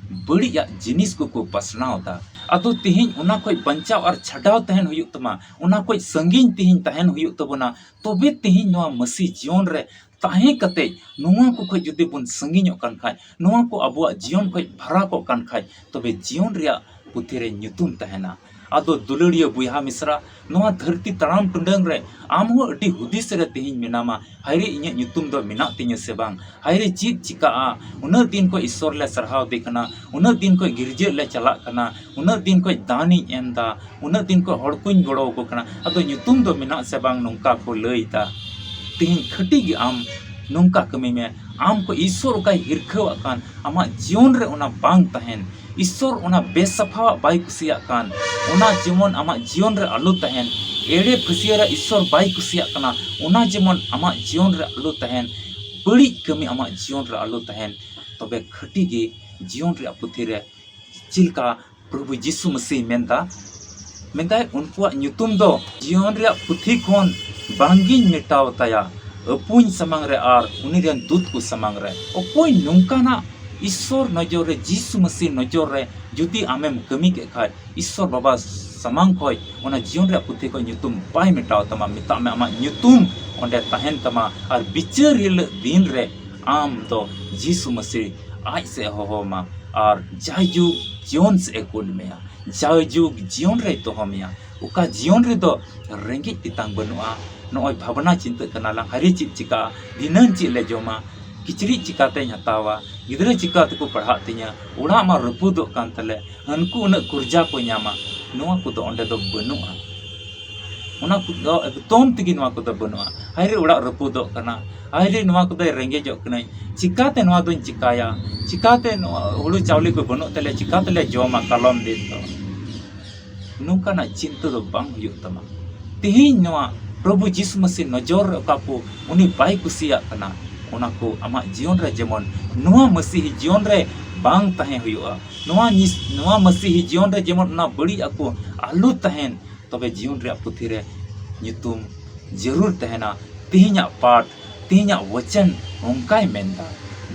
ᱵᱟᱹᱲᱤᱡ ᱟᱜ ᱡᱤᱱᱤᱥ ᱠᱚᱠᱚ ᱯᱟᱥᱱᱟᱣ ᱮᱫᱟ᱾ ᱟᱫᱚ ᱛᱮᱦᱮᱧ ᱚᱱᱟ ᱠᱷᱚᱡ ᱵᱟᱧᱪᱟᱣ ᱟᱨ ᱪᱷᱟᱰᱟᱣ ᱛᱟᱦᱮᱱ ᱦᱩᱭᱩᱜ ᱛᱟᱢᱟ, ᱚᱱᱟ ᱠᱷᱚᱡ ᱥᱟᱺᱜᱤᱧ ᱛᱮᱦᱮᱧ ᱛᱟᱦᱮᱱ ᱦᱩᱭᱩᱜ ᱛᱟᱵᱚᱱᱟ᱾ ᱛᱚᱵᱮ ᱛᱮᱦᱮᱧ ᱱᱚᱣᱟ ᱢᱟᱹᱥᱤ ᱡᱤᱭᱚᱱ ᱨᱮ ᱛᱟᱦᱮᱸ ᱠᱟᱛᱮ ᱱᱚᱣᱟ ᱠᱚ ᱠᱷᱚᱡ ᱡᱩᱫᱤ ᱵᱚᱱ ᱥᱟᱺᱜᱤᱧᱚᱜ ᱠᱟᱱ ᱠᱷᱟᱡ, ᱱᱚᱣᱟ ᱠᱚ ᱟᱵᱚᱣᱟᱜ ᱡᱤᱭᱚᱱ ᱠᱷᱚᱡ ᱯᱷᱟᱨᱟᱠᱚᱜ ᱠᱟᱱ ᱠᱷᱟᱡ, ᱛᱚᱵᱮ ᱡᱤᱭᱚᱱ ᱨᱮᱭᱟᱜ ᱯᱩᱛᱷᱤ ᱨᱮ ᱧᱩᱛᱩᱢ ᱛᱟᱦᱮᱱᱟ᱾ ᱟᱫᱚ ᱫᱩᱞᱟᱹᱲᱤᱭᱟᱹ ᱵᱚᱭᱦᱟ ᱢᱤᱥᱨᱟ, ᱱᱚᱣᱟ ᱫᱷᱟᱹᱨᱛᱤ ᱛᱟᱲᱟᱢ ᱴᱩᱰᱟᱹᱝ ᱨᱮ ᱟᱢ ᱦᱚᱸ ᱟᱹᱰᱤ ᱦᱩᱫᱤᱥ ᱨᱮ ᱛᱮᱦᱮᱧ ᱢᱮᱱᱟᱢᱟ, ᱦᱟᱭᱨᱮ, ᱤᱧᱟᱹᱜ ᱧᱩᱛᱩᱢ ᱫᱚ ᱢᱮᱱᱟᱜ ᱛᱤᱧᱟᱹ ᱥᱮ ᱵᱟᱝ? ᱦᱟᱭᱨᱮ, ᱪᱮᱫ ᱪᱤᱠᱟᱜᱼᱟ? ᱩᱱᱟᱹᱜ ᱫᱤᱱ ᱠᱷᱚᱡ ᱤᱥᱥᱚᱨ ᱞᱮ ᱥᱟᱨᱦᱟᱣ ᱫᱮ ᱠᱟᱱᱟ, ᱩᱱᱟᱹᱜ ᱫᱤᱱ ᱠᱷᱚᱡ ᱜᱤᱨᱡᱟᱹ ᱞᱮ ᱪᱟᱞᱟᱜ ᱠᱟᱱᱟ, ᱩᱱᱟᱹᱜ ᱫᱤᱱ ᱠᱷᱚᱡ ᱫᱟᱱᱤᱧ ᱮᱢ ᱮᱫᱟ, ᱩᱱᱟᱹᱜ ᱫᱤᱱ ᱠᱷᱚᱡ ᱦᱚᱲ ᱠᱚᱧ ᱜᱚᱲᱚ ᱟᱠᱚ ᱠᱟᱱᱟ, ᱟᱫᱚ ᱧᱩᱛᱩᱢ ᱫᱚ ᱢᱮᱱᱟᱜ ᱥᱮ ᱵᱟᱝ? ᱱᱚᱝᱠᱟ ᱠᱚ ᱞᱟᱹᱭ ᱮᱫᱟ᱾ ᱛᱮᱦᱮᱧ ᱠᱷᱟᱹᱴᱤ ᱜᱮ ᱟᱢ ᱱᱚᱝᱠᱟ ᱠᱟᱹᱢᱤ ᱢᱮ᱾ ᱟᱢ ᱠᱷᱚᱡ ᱤᱥᱥᱚᱨ ᱚᱠᱟᱭ ᱦᱤᱨᱠᱷᱟᱹᱣᱟᱜ ᱠᱟᱱ, ᱟᱢᱟᱜ ᱡᱤᱭᱚᱱ ᱨᱮ ᱚᱱᱟ ᱵᱟᱝ ᱛᱟᱦᱮᱱ᱾ ᱤᱥᱥᱚᱨ ᱚᱱᱟ ᱵᱮᱥᱟᱯᱷᱟᱣᱟᱜ ᱵᱟᱭ ᱠᱩᱥᱤᱭᱟᱜ ᱠᱟᱱ, ᱚᱱᱟ ᱡᱮᱢᱚᱱ ᱟᱢᱟᱜ ᱡᱤᱭᱚᱱ ᱨᱮ ᱟᱞᱚ ᱛᱟᱦᱮᱱ᱾ ᱮᱲᱮ ᱯᱷᱟᱹᱥᱤᱭᱟᱹᱨᱟ ᱤᱥᱥᱚᱨ ᱵᱟᱭ ᱠᱩᱥᱤᱭᱟᱜ ᱠᱟᱱᱟ, ᱚᱱᱟ ᱡᱮᱢᱚᱱ ᱟᱢᱟᱜ ᱡᱤᱭᱚᱱ ᱨᱮ ᱟᱞᱚ ᱛᱟᱦᱮᱱ᱾ ᱵᱟᱹᱲᱤᱡ ᱠᱟᱹᱢᱤ ᱟᱢᱟᱜ ᱡᱤᱭᱚᱱ ᱨᱮ ᱟᱞᱚ ᱛᱟᱦᱮᱱ᱾ ᱛᱚᱵᱮ ᱠᱷᱟᱹᱴᱤ ᱜᱮ ᱡᱤᱭᱚᱱ ᱨᱮᱭᱟᱜ ᱯᱩᱛᱷᱤ ᱨᱮ ᱪᱮᱫ ᱞᱮᱠᱟ ᱯᱨᱚᱵᱷᱩ ᱡᱤᱥᱩ ᱢᱟᱹᱥᱤ ᱢᱮᱱᱫᱟ, ᱢᱮᱱᱫᱟᱭ, ᱩᱱᱠᱩᱣᱟᱜ ᱧᱩᱛᱩᱢ ᱫᱚ ᱡᱤᱭᱚᱱ ᱨᱮᱭᱟᱜ ᱯᱩᱛᱷᱤ ᱠᱷᱚᱱ ᱵᱟᱝᱜᱤᱧ ᱢᱮᱴᱟᱣ ᱛᱟᱭᱟ, ᱟᱹᱯᱩᱧ ᱥᱟᱢᱟᱝ ᱨᱮ ᱟᱨ ᱩᱱᱤ ᱨᱮᱱ ᱫᱩᱛ ᱠᱚ ᱥᱟᱢᱟᱝ ᱨᱮ᱾ ᱚᱠᱚᱭ ᱱᱚᱝᱠᱟᱱᱟᱜ ᱤᱥᱥᱚᱨ ᱱᱚᱡᱚᱨ ᱨᱮ, ᱡᱤᱥᱩ ᱢᱟᱹᱥᱤ ᱱᱚᱡᱚᱨ ᱨᱮ ᱡᱩᱫᱤ ᱟᱢᱮᱢ ᱠᱟᱹᱢᱤ ᱠᱮᱫ ᱠᱷᱟᱡ, ᱤᱥᱥᱚᱨ ᱵᱟᱵᱟ ᱥᱟᱢᱟᱝ ᱠᱷᱚᱡ ᱚᱱᱟ ᱡᱤᱭᱚᱱ ᱨᱮᱭᱟᱜ ᱯᱩᱛᱷᱤ ᱠᱷᱚᱡ ᱧᱩᱛᱩᱢ ᱵᱟᱭ ᱢᱮᱴᱟᱣ ᱛᱟᱢᱟ᱾ ᱢᱮᱛᱟᱜ ᱢᱮ, ᱟᱢᱟᱜ ᱧᱩᱛᱩᱢ ᱚᱸᱰᱮ ᱛᱟᱦᱮᱱ ᱛᱟᱢᱟ, ᱟᱨ ᱵᱤᱪᱟᱹᱨ ᱦᱤᱞᱳᱜ ᱫᱤᱱ ᱨᱮ ᱟᱢ ᱫᱚ ᱡᱤᱥᱩ ᱢᱟᱹᱥᱤ ᱟᱡ ᱥᱮᱫ ᱮ ᱦᱚᱦᱚ ᱟᱢᱟ ᱟᱨ ᱡᱟᱭᱡᱩᱜᱽ ᱡᱤᱭᱚᱱ ᱥᱮᱫ ᱮ ᱠᱩᱞ ᱢᱮᱭᱟ, ᱡᱟᱭᱡᱩᱜᱽ ᱡᱤᱭᱚᱱ ᱨᱮᱭ ᱫᱚᱦᱚ ᱢᱮᱭᱟ᱾ ᱚᱠᱟ ᱡᱤᱭᱚᱱ ᱨᱮᱫᱚ ᱨᱮᱸᱜᱮᱡ ᱛᱮᱛᱟᱝ ᱵᱟᱹᱱᱩᱜᱼᱟ᱾ ᱱᱚᱜᱼᱚᱭ ᱵᱷᱟᱵᱽᱱᱟ ᱪᱤᱱᱛᱟᱹᱜ ᱠᱟᱱᱟ ᱞᱟᱝ, ᱦᱟᱹᱨᱤ ᱪᱮᱫ ᱪᱤᱠᱟᱹᱜᱼᱟ, ᱫᱷᱤᱱᱟᱹᱱ ᱪᱮᱫ ᱞᱮ ᱡᱚᱢᱟ, ᱠᱤᱪᱨᱤᱡ ᱪᱤᱠᱟᱹᱛᱮᱧ ᱦᱟᱛᱟᱣᱟ, ᱜᱤᱫᱽᱨᱟᱹ ᱪᱤᱠᱟᱹ ᱛᱮᱠᱚ ᱯᱟᱲᱦᱟᱜ ᱛᱤᱧᱟᱹ, ᱚᱲᱟᱜ ᱢᱟ ᱨᱟᱹᱯᱩᱫᱚᱜ ᱠᱟᱱ ᱛᱟᱞᱮ, ᱦᱟᱹᱱᱠᱩ ᱩᱱᱟᱹᱜ ᱠᱩᱨᱡᱟ ᱠᱚ ᱧᱟᱢᱟ, ᱱᱚᱣᱟ ᱠᱚᱫᱚ ᱚᱸᱰᱮ ᱫᱚ ᱵᱟᱹᱱᱩᱜᱼᱟ᱾ ᱚᱱᱟ ᱠᱚᱫᱚ ᱮᱠᱫᱚᱢ ᱛᱮᱜᱮ ᱱᱚᱣᱟ ᱠᱚᱫᱚ ᱵᱟᱹᱱᱩᱜᱼᱟ᱾ ᱦᱟᱭ ᱨᱮ, ᱚᱲᱟᱜ ᱨᱟᱹᱯᱩᱫᱚᱜ ᱠᱟᱱᱟ, ᱦᱟᱭ ᱨᱮ, ᱱᱚᱣᱟ ᱠᱚᱫᱚ ᱨᱮᱸᱜᱮᱡᱚᱜ ᱠᱟᱹᱱᱟᱹᱧ, ᱪᱤᱠᱟᱹᱛᱮ ᱱᱚᱣᱟ ᱫᱚᱧ ᱪᱤᱠᱟᱹᱭᱟ, ᱪᱤᱠᱟᱹᱛᱮ ᱱᱚᱣᱟ ᱦᱩᱲᱩ ᱪᱟᱣᱞᱮ ᱠᱚ ᱵᱟᱹᱱᱩᱜ ᱛᱟᱞᱮᱭᱟ, ᱪᱤᱠᱟᱹ ᱛᱮᱞᱮ ᱡᱚᱢᱟ ᱠᱟᱞᱚᱢ ᱫᱤᱱ ᱫᱚ? ᱱᱚᱝᱠᱟᱱᱟᱜ ᱪᱤᱱᱛᱟᱹ ᱫᱚ ᱵᱟᱝ ᱦᱩᱭᱩᱜ ᱛᱟᱢᱟ᱾ ᱛᱮᱦᱮᱧ ᱱᱚᱣᱟ ᱯᱨᱚᱵᱷᱩ ᱡᱤᱥᱩ ᱢᱟᱹᱥᱤ ᱱᱚᱡᱚᱨ ᱨᱮ ᱚᱠᱟ ᱠᱚ ᱩᱱᱤ ᱵᱟᱭ ᱠᱩᱥᱤᱭᱟᱜ ᱠᱟᱱᱟ, ᱚᱱᱟ ᱠᱚ ᱟᱢᱟᱜ ᱡᱤᱭᱚᱱ ᱨᱮ ᱡᱮᱢᱚᱱ ᱱᱚᱣᱟ ᱢᱟᱹᱥᱤᱦᱤ ᱡᱤᱭᱚᱱ ᱨᱮ ᱵᱟᱝ ᱛᱟᱦᱮᱸ ᱦᱩᱭᱩᱜᱼᱟ᱾ ᱱᱚᱣᱟ ᱧᱤᱥ-, ᱱᱚᱣᱟ ᱢᱟᱹᱥᱤᱦᱤ ᱡᱤᱭᱚᱱ ᱨᱮ ᱡᱮᱢᱚᱱ ᱚᱱᱟ ᱵᱟᱹᱲᱤᱡ ᱟᱠᱚ ᱟᱞᱚ ᱛᱟᱦᱮᱱ, ᱛᱚᱵᱮ ᱡᱤᱭᱚᱱ ᱨᱮᱭᱟᱜ ᱯᱩᱛᱷᱤ ᱨᱮ ᱧᱩᱛᱩᱢ ᱡᱟᱹᱨᱩᱲ ᱛᱟᱦᱮᱱᱟ᱾ ᱛᱮᱦᱮᱧᱟᱜ ᱯᱟᱴ, ᱛᱮᱦᱮᱧᱟᱜ ᱣᱚᱪᱚᱱ ᱚᱱᱠᱟᱭ ᱢᱮᱱᱫᱟ᱾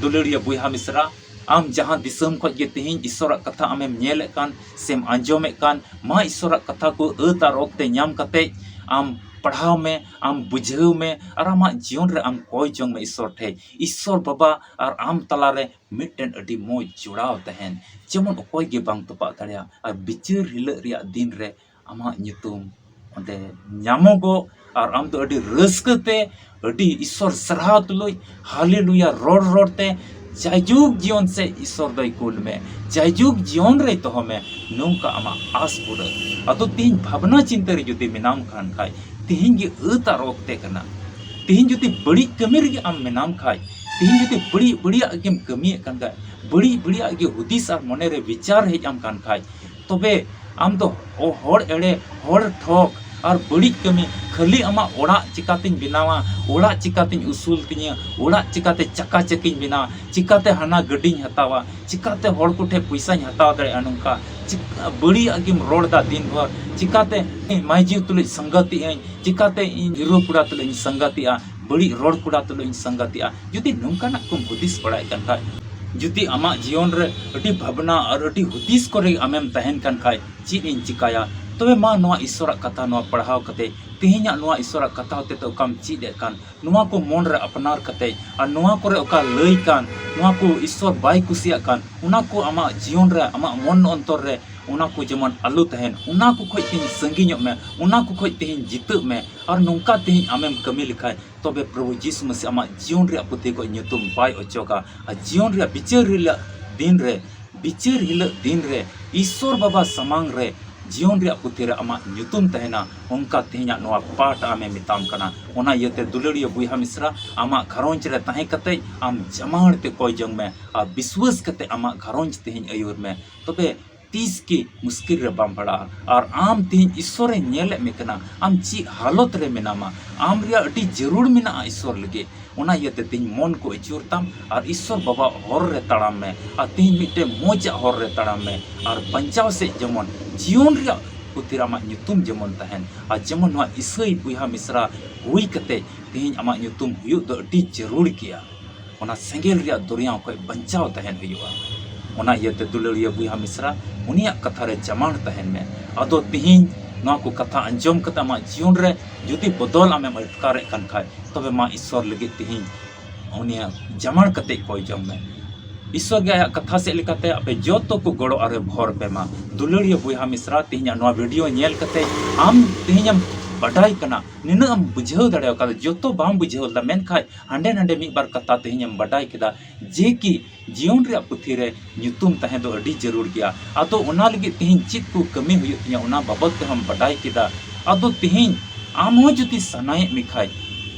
ᱫᱩᱞᱟᱹᱲᱤᱭᱟᱹ ᱵᱚᱭᱦᱟ ᱢᱤᱥᱨᱟ, ᱟᱢ ᱡᱟᱦᱟᱸ ᱫᱤᱥᱚᱢ ᱠᱷᱚᱡ ᱜᱮ ᱛᱮᱦᱮᱧ ᱤᱥᱚᱨᱟᱜ ᱠᱟᱛᱷᱟ ᱟᱢᱮᱢ ᱧᱮᱞᱮᱫ ᱠᱟᱱ ᱥᱮᱢ ᱟᱸᱡᱚᱢᱮᱫ ᱠᱟᱱ, ᱢᱟ ᱤᱥᱚᱨᱟᱜ ᱠᱟᱛᱷᱟ ᱠᱚ ᱟᱹᱛ ᱟᱨ ᱚᱠᱛᱮ ᱧᱟᱢ ᱠᱟᱛᱮ ᱟᱢ ᱯᱟᱲᱦᱟᱣ ᱢᱮ, ᱟᱢ ᱵᱩᱡᱷᱟᱹᱣ ᱢᱮ, ᱟᱨ ᱟᱢᱟᱜ ᱡᱤᱭᱚᱱ ᱨᱮ ᱟᱢ ᱠᱚᱭ ᱡᱚᱝ ᱢᱮ ᱤᱥᱚᱨ ᱴᱷᱮᱡ᱾ ᱤᱥᱚᱨ ᱵᱟᱵᱟ ᱟᱨ ᱟᱢ ᱛᱟᱞᱟᱨᱮ ᱢᱤᱫᱴᱮᱱ ᱟᱹᱰᱤ ᱢᱚᱡᱽ ᱡᱚᱲᱟᱣ ᱛᱟᱦᱮᱱ, ᱡᱮᱢᱚᱱ ᱚᱠᱚᱭ ᱜᱮ ᱵᱟᱝ ᱛᱚᱯᱟᱜ ᱫᱟᱲᱮᱭᱟᱜ᱾ ᱟᱨ ᱵᱤᱪᱟᱹᱨ ᱦᱤᱞᱳᱜ ᱨᱮᱭᱟᱜ ᱫᱤᱱ ᱨᱮ ᱟᱢᱟᱜ ᱧᱩᱛᱩᱢ ᱚᱸᱰᱮ ᱧᱟᱢᱚᱜᱚᱜ, ᱟᱨ ᱟᱢ ᱫᱚ ᱟᱹᱰᱤ ᱨᱟᱹᱥᱠᱟᱹ ᱛᱮ, ᱟᱹᱰᱤ ᱤᱥᱚᱨ ᱥᱟᱨᱦᱟᱣ ᱛᱩᱞᱩᱡ ᱦᱟᱞᱮᱞᱩᱭᱟ ᱨᱚᱲ ᱨᱚᱲ ᱛᱮ ᱡᱟᱭᱡᱩᱜᱽ ᱡᱤᱭᱚᱱ ᱥᱮ ᱤᱥᱚᱨ ᱫᱚᱭ ᱠᱩᱞ ᱢᱮ, ᱡᱟᱭᱡᱩᱜᱽ ᱡᱤᱭᱚᱱ ᱨᱮᱭ ᱫᱚᱦᱚ ᱢᱮ, ᱱᱚᱝᱠᱟ ᱟᱢᱟᱜ ᱟᱥ ᱯᱩᱨᱟᱹᱜ᱾ ᱟᱫᱚ ᱛᱤᱦᱤᱧ ᱵᱷᱟᱵᱽᱱᱟ ᱪᱤᱱᱛᱟᱹ ᱨᱮ ᱡᱩᱫᱤ ᱢᱮᱱᱟᱢ ᱠᱷᱟᱱ ᱠᱷᱟᱡ, ᱛᱤᱦᱤᱧ ᱜᱮ ᱟᱹᱛ ᱟᱨ ᱚᱠᱛᱮ ᱠᱟᱱᱟ᱾ ᱛᱤᱦᱤᱧ ᱡᱩᱫᱤ ᱵᱟᱹᱲᱤᱡ ᱠᱟᱹᱢᱤ ᱨᱮᱜᱮ ᱟᱢ ᱢᱮᱱᱟᱢ ᱠᱷᱟᱡ, ᱛᱤᱦᱤᱧ ᱡᱩᱫᱤ ᱵᱟᱹᱲᱤᱡ ᱵᱟᱹᱲᱤᱡᱟᱜ ᱜᱮᱢ ᱠᱟᱹᱢᱤᱭᱮᱫ ᱠᱟᱱ ᱠᱷᱟᱡ, ᱵᱟᱹᱲᱤᱡ ᱵᱟᱹᱲᱤᱡᱟᱜ ᱜᱮ ᱦᱩᱫᱤᱥ ᱟᱨ ᱢᱚᱱᱮ ᱨᱮ ᱵᱤᱪᱟᱨ ᱦᱮᱡ ᱟᱢ ᱠᱟᱱ ᱠᱷᱟᱡ, ᱛᱚᱵᱮ ᱟᱢ ᱫᱚ ᱦᱚ-, ᱦᱚᱲ ᱮᱲᱮ, ᱦᱚᱲ ᱴᱷᱚᱠ, ᱟᱨ ᱵᱟᱹᱲᱤᱡ ᱠᱟᱹᱢᱤ, ᱠᱷᱟᱹᱞᱤ ᱟᱢᱟᱜ ᱚᱲᱟᱜ ᱪᱤᱠᱟᱛᱤᱧ ᱵᱮᱱᱟᱣᱟ, ᱚᱲᱟᱜ ᱪᱤᱠᱟᱛᱤᱧ ᱩᱥᱩᱞ ᱛᱤᱧᱟᱹ, ᱚᱲᱟᱜ ᱪᱤᱠᱟᱛᱮ ᱪᱟᱠᱟ ᱪᱟᱹᱠᱤᱧ ᱵᱮᱱᱟᱣᱟ, ᱪᱤᱠᱟᱛᱮ ᱦᱟᱱᱟ ᱜᱟᱹᱰᱤᱧ ᱦᱟᱛᱟᱣᱟ, ᱪᱤᱠᱟᱛᱮ ᱦᱚᱲ ᱠᱚᱴᱷᱮᱱ ᱯᱚᱭᱥᱟᱧ ᱦᱟᱛᱟᱣ ᱫᱟᱲᱮᱭᱟᱜᱼᱟ, ᱱᱚᱝᱠᱟ ᱪᱤᱠ-, ᱵᱟᱹᱲᱤᱡᱟᱜ ᱜᱮᱢ ᱨᱚᱲ ᱮᱫᱟ ᱫᱤᱱ ᱵᱷᱳᱨ, ᱪᱤᱠᱟᱛᱮ ᱢᱟᱹᱭᱡᱤ ᱛᱩᱞᱩᱡ ᱥᱟᱝᱜᱟᱛᱤᱜ ᱟᱹᱧ, ᱪᱤᱠᱟᱛᱮ ᱤᱧ ᱦᱤᱨᱳ ᱠᱚᱲᱟ ᱛᱩᱞᱩᱡ ᱤᱧ ᱥᱟᱝᱜᱟᱛᱤᱜᱼᱟ, ᱵᱟᱹᱲᱤᱡ ᱨᱚᱲ ᱠᱚᱲᱟ ᱛᱩᱞᱩᱡ ᱤᱧ ᱥᱟᱝᱜᱟᱛᱤᱜᱼᱟ᱾ ᱡᱩᱫᱤ ᱱᱚᱝᱠᱟᱱᱟᱜ ᱠᱚᱢ ᱦᱩᱫᱤᱥ ᱵᱟᱲᱟᱭᱮᱫ ᱠᱟᱱ ᱠᱷᱟᱡ, ᱡᱩᱫᱤ ᱟᱢᱟᱜ ᱡᱤᱭᱚᱱ ᱨᱮ ᱟᱹᱰᱤ ᱵᱷᱟᱵᱽᱱᱟ ᱟᱨ ᱟᱹᱰᱤ ᱦᱩᱫᱤᱥ ᱠᱚᱨᱮ ᱟᱢᱮᱢ ᱛᱟᱦᱮᱱ ᱠᱟᱱ ᱠᱷᱟᱡ, ᱪᱮᱫ ᱤᱧ ᱪᱤᱠᱟᱭᱟ? ᱛᱚᱵᱮ ᱢᱟ ᱱᱚᱣᱟ ᱤᱥᱥᱚᱨᱟᱜ ᱠᱟᱛᱷᱟ ᱱᱚᱣᱟ ᱯᱟᱲᱦᱟᱣ ᱠᱟᱛᱮ, ᱛᱮᱦᱮᱧᱟᱜ ᱱᱚᱣᱟ ᱤᱥᱥᱚᱨᱟᱜ ᱠᱟᱛᱷᱟ ᱦᱚᱛᱮ ᱛᱮ ᱚᱠᱟᱢ ᱪᱮᱫ ᱮᱫ ᱠᱟᱱ, ᱱᱚᱣᱟ ᱠᱚ ᱢᱚᱱ ᱨᱮ ᱟᱯᱱᱟᱨ ᱠᱟᱛᱮ ᱟᱨ ᱱᱚᱣᱟ ᱠᱚᱨᱮ ᱚᱠᱟ ᱞᱟᱹᱭ ᱠᱟᱱ, ᱱᱚᱣᱟ ᱠᱚ ᱤᱥᱥᱚᱨ ᱵᱟᱭ ᱠᱩᱥᱤᱭᱟᱜ ᱠᱟᱱ, ᱚᱱᱟ ᱠᱚ ᱟᱢᱟᱜ ᱡᱤᱭᱚᱱ ᱨᱮ, ᱟᱢᱟᱜ ᱢᱚᱱ ᱚᱱᱛᱚᱨ ᱨᱮ ᱚᱱᱟ ᱠᱚ ᱡᱮᱢᱚᱱ ᱟᱞᱚ ᱛᱟᱦᱮᱱ, ᱚᱱᱟ ᱠᱚ ᱠᱷᱚᱡ ᱛᱮᱦᱮᱧ ᱥᱟᱺᱜᱤᱧᱚᱜ ᱢᱮ, ᱚᱱᱟ ᱠᱚ ᱠᱷᱚᱡ ᱛᱮᱦᱮᱧ ᱡᱤᱛᱟᱹᱜ ᱢᱮ᱾ ᱟᱨ ᱱᱚᱝᱠᱟ ᱛᱮᱦᱮᱧ ᱟᱢᱮᱢ ᱠᱟᱹᱢᱤ ᱞᱮᱠᱷᱟᱡ, ᱛᱚᱵᱮ ᱯᱨᱚᱵᱷᱩ ᱡᱤᱥᱩ ᱢᱟᱥᱤ ᱟᱢᱟᱜ ᱡᱤᱭᱚᱱ ᱨᱮᱭᱟᱜ ᱯᱩᱛᱷᱤ ᱠᱷᱚᱡ ᱧᱩᱛᱩᱢ ᱵᱟᱭ ᱚᱪᱚᱜᱟ᱾ ᱟᱨ ᱡᱤᱭᱚᱱ ᱨᱮᱭᱟᱜ ᱵᱤᱪᱟᱹᱨ ᱦᱤᱞᱳᱜ ᱫᱤᱱ ᱨᱮ, ᱵᱤᱪᱟᱹᱨ ᱦᱤᱞᱳᱜ ᱫᱤᱱ ᱨᱮ ᱤᱥᱥᱚᱨ ᱵᱟᱵᱟ ᱥᱟᱢᱟᱝ ᱨᱮ ᱡᱤᱭᱚᱱ ᱨᱮᱭᱟᱜ ᱯᱩᱛᱷᱤ ᱨᱮ ᱟᱢᱟᱜ ᱧᱩᱛᱩᱢ ᱛᱟᱦᱮᱱᱟ᱾ ᱚᱱᱠᱟ ᱛᱮᱦᱮᱧᱟᱜ ᱱᱚᱣᱟ ᱯᱟᱴ ᱟᱢᱮ ᱢᱮᱛᱟᱢ ᱠᱟᱱᱟ᱾ ᱚᱱᱟ ᱤᱭᱟᱹᱛᱮ ᱫᱩᱞᱟᱹᱲᱤᱭᱟᱹ ᱵᱚᱭᱦᱟ ᱢᱤᱥᱨᱟ, ᱟᱢᱟᱜ ᱜᱷᱟᱨᱚᱸᱡᱽ ᱨᱮ ᱛᱟᱦᱮᱸ ᱠᱟᱛᱮ ᱟᱢ ᱡᱟᱢᱟᱲ ᱛᱮ ᱠᱚᱭ ᱡᱚᱝ ᱢᱮ ᱟᱨ ᱵᱤᱥᱣᱟᱹᱥ ᱠᱟᱛᱮ ᱟᱢᱟᱜ ᱜᱷᱟᱨᱚᱸᱡᱽ ᱛᱮᱦᱮᱧ ᱟᱹᱭᱩᱨ ᱢᱮ᱾ ᱛᱚᱵᱮ ᱛᱤᱥ ᱜᱮ ᱢᱩᱥᱠᱤᱞ ᱨᱮ ᱵᱟᱢ ᱯᱟᱲᱟᱜᱼᱟ᱾ ᱟᱨ ᱟᱢ ᱛᱮᱦᱮᱧ ᱤᱥᱥᱚᱨᱮ ᱧᱮᱞᱮᱫ ᱢᱮ ᱠᱟᱱᱟ, ᱟᱢ ᱪᱮᱫ ᱦᱟᱞᱚᱛ ᱨᱮ ᱢᱮᱱᱟᱢᱟ, ᱟᱢ ᱨᱮᱭᱟᱜ ᱟᱹᱰᱤ ᱡᱟᱹᱨᱩᱲ ᱢᱮᱱᱟᱜᱼᱟ ᱤᱥᱥᱚᱨ ᱞᱟᱹᱜᱤᱫ᱾ ᱚᱱᱟ ᱤᱭᱟᱹᱛᱮ ᱛᱮᱦᱮᱧ ᱢᱚᱱ ᱠᱚ ᱟᱹᱪᱩᱨ ᱛᱟᱢ ᱟᱨ ᱤᱥᱥᱚᱨ ᱵᱟᱵᱟᱣᱟᱜ ᱦᱚᱨ ᱨᱮ ᱛᱟᱲᱟᱢ ᱢᱮ᱾ ᱟᱨ ᱛᱮᱦᱮᱧ ᱢᱤᱫᱴᱮᱱ ᱢᱚᱡᱽ ᱟᱜ ᱦᱚᱨ ᱨᱮ ᱛᱟᱲᱟᱢ ᱢᱮ ᱟᱨ ᱵᱟᱧᱪᱟᱣ ᱥᱮᱫ ᱡᱮᱢᱚᱱ ᱡᱤᱭᱚᱱ ᱨᱮᱭᱟᱜ ᱯᱩᱛᱷᱤ ᱨᱮ ᱟᱢᱟᱜ ᱧᱩᱛᱩᱢ ᱡᱮᱢᱚᱱ ᱛᱟᱦᱮᱱ᱾ ᱟᱨ ᱡᱮᱢᱚᱱ ᱱᱚᱣᱟ ᱤᱥᱟᱹᱭ ᱵᱚᱭᱦᱟ ᱢᱤᱥᱨᱟ ᱦᱩᱭ ᱠᱟᱛᱮ ᱛᱮᱦᱮᱧ ᱟᱢᱟᱜ ᱧᱩᱛᱩᱢ ᱦᱩᱭᱩᱜ ᱫᱚ ᱟᱹᱰᱤ ᱡᱟᱹᱨᱩᱲ ᱜᱮᱭᱟ᱾ ᱚᱱᱟ ᱥᱮᱸᱜᱮᱞ ᱨᱮᱭᱟᱜ ᱫᱚᱨᱭᱟᱣ ᱠᱷᱚᱱ ᱵᱟᱧᱪᱟᱣ ᱛᱟᱦᱮᱱ ᱦᱩᱭᱩᱜᱼᱟ᱾ ᱚᱱᱟ ᱤᱭᱟᱹᱛᱮ ᱫᱩᱞᱟᱹᱲᱤᱭᱟᱹ ᱵᱚᱭᱦᱟ ᱢᱤᱥᱨᱟ, ᱩᱱᱤᱭᱟᱜ ᱠᱟᱛᱷᱟ ᱨᱮ ᱡᱟᱢᱟᱲ ᱛᱟᱦᱮᱱ ᱢᱮ᱾ ᱟᱫᱚ ᱛᱤᱦᱤᱧ ᱱᱚᱣᱟ ᱠᱚ ᱠᱟᱛᱷᱟ ᱟᱸᱡᱚᱢ ᱠᱟᱛᱮ ᱟᱢᱟᱜ ᱡᱤᱭᱚᱱ ᱨᱮ ᱡᱩᱫᱤ ᱵᱚᱫᱚᱞ ᱟᱢᱮᱢ ᱟᱴᱠᱟᱨᱮᱫ ᱠᱟᱱ ᱠᱷᱟᱡ, ᱛᱚᱵᱮ ᱢᱟ ᱤᱥᱥᱚᱨ ᱞᱟᱹᱜᱤᱫ ᱛᱤᱦᱤᱧ ᱩᱱᱤᱭᱟᱜ ᱡᱟᱢᱟᱲ ᱠᱟᱛᱮ ᱠᱚᱭ ᱡᱚᱝ ᱢᱮ᱾ ᱤᱥᱥᱚᱨ ᱜᱮ ᱟᱭᱟᱜ ᱠᱟᱛᱷᱟ ᱥᱮᱫ ᱞᱮᱠᱟᱛᱮ ᱟᱯᱮ ᱡᱚᱛᱚ ᱠᱚ ᱜᱚᱲᱚ ᱟᱨᱮ ᱵᱷᱚᱨ ᱯᱮ ᱢᱟ᱾ ᱫᱩᱞᱟᱹᱲᱤᱭᱟᱹ ᱵᱚᱭᱦᱟ ᱢᱤᱥᱨᱟ, ᱛᱮᱦᱮᱧᱟᱜ ᱱᱚᱣᱟ ᱵᱷᱤᱰᱤᱭᱳ ᱧᱮᱞ ᱠᱟᱛᱮ ᱟᱢ ᱛᱮᱦᱮᱧᱮᱢ ᱵᱟᱰᱟᱭ ᱠᱟᱱᱟ, ᱱᱤᱱᱟᱹᱜ ᱮᱢ ᱵᱩᱡᱷᱟᱹᱣ ᱫᱟᱲᱮ ᱠᱟᱫᱟ, ᱡᱚᱛᱚ ᱵᱟᱢ ᱵᱩᱡᱷᱟᱹᱣ ᱞᱮᱫᱟ, ᱢᱮᱱᱠᱷᱟᱱ ᱦᱟᱸᱰᱮ ᱱᱟᱰᱮ ᱢᱤᱫ ᱵᱟᱨ ᱠᱟᱛᱷᱟ ᱛᱮᱦᱮᱧᱮᱢ ᱵᱟᱰᱟᱭ ᱠᱮᱫᱟ ᱡᱮ ᱠᱤ ᱡᱤᱭᱚᱱ ᱨᱮᱭᱟᱜ ᱯᱩᱛᱷᱤ ᱨᱮ ᱧᱩᱛᱩᱢ ᱛᱟᱦᱮᱸ ᱫᱚ ᱟᱹᱰᱤ ᱡᱟᱹᱨᱩᱲ ᱜᱮᱭᱟ᱾ ᱟᱫᱚ ᱚᱱᱟ ᱞᱟᱹᱜᱤᱫ ᱛᱮᱦᱮᱧ ᱪᱮᱫ ᱠᱚ ᱠᱟᱹᱢᱤ ᱦᱩᱭᱩᱜ ᱛᱤᱧᱟ, ᱚᱱᱟ ᱵᱟᱵᱚᱫ ᱛᱮᱦᱚᱸᱢ ᱵᱟᱰᱟᱭ ᱠᱮᱫᱟ᱾ ᱟᱫᱚ ᱛᱮᱦᱮᱧ ᱟᱢ ᱦᱚᱸ ᱡᱩᱫᱤ ᱥᱟᱱᱟᱭᱮᱫ ᱢᱮ ᱠᱷᱟᱡ,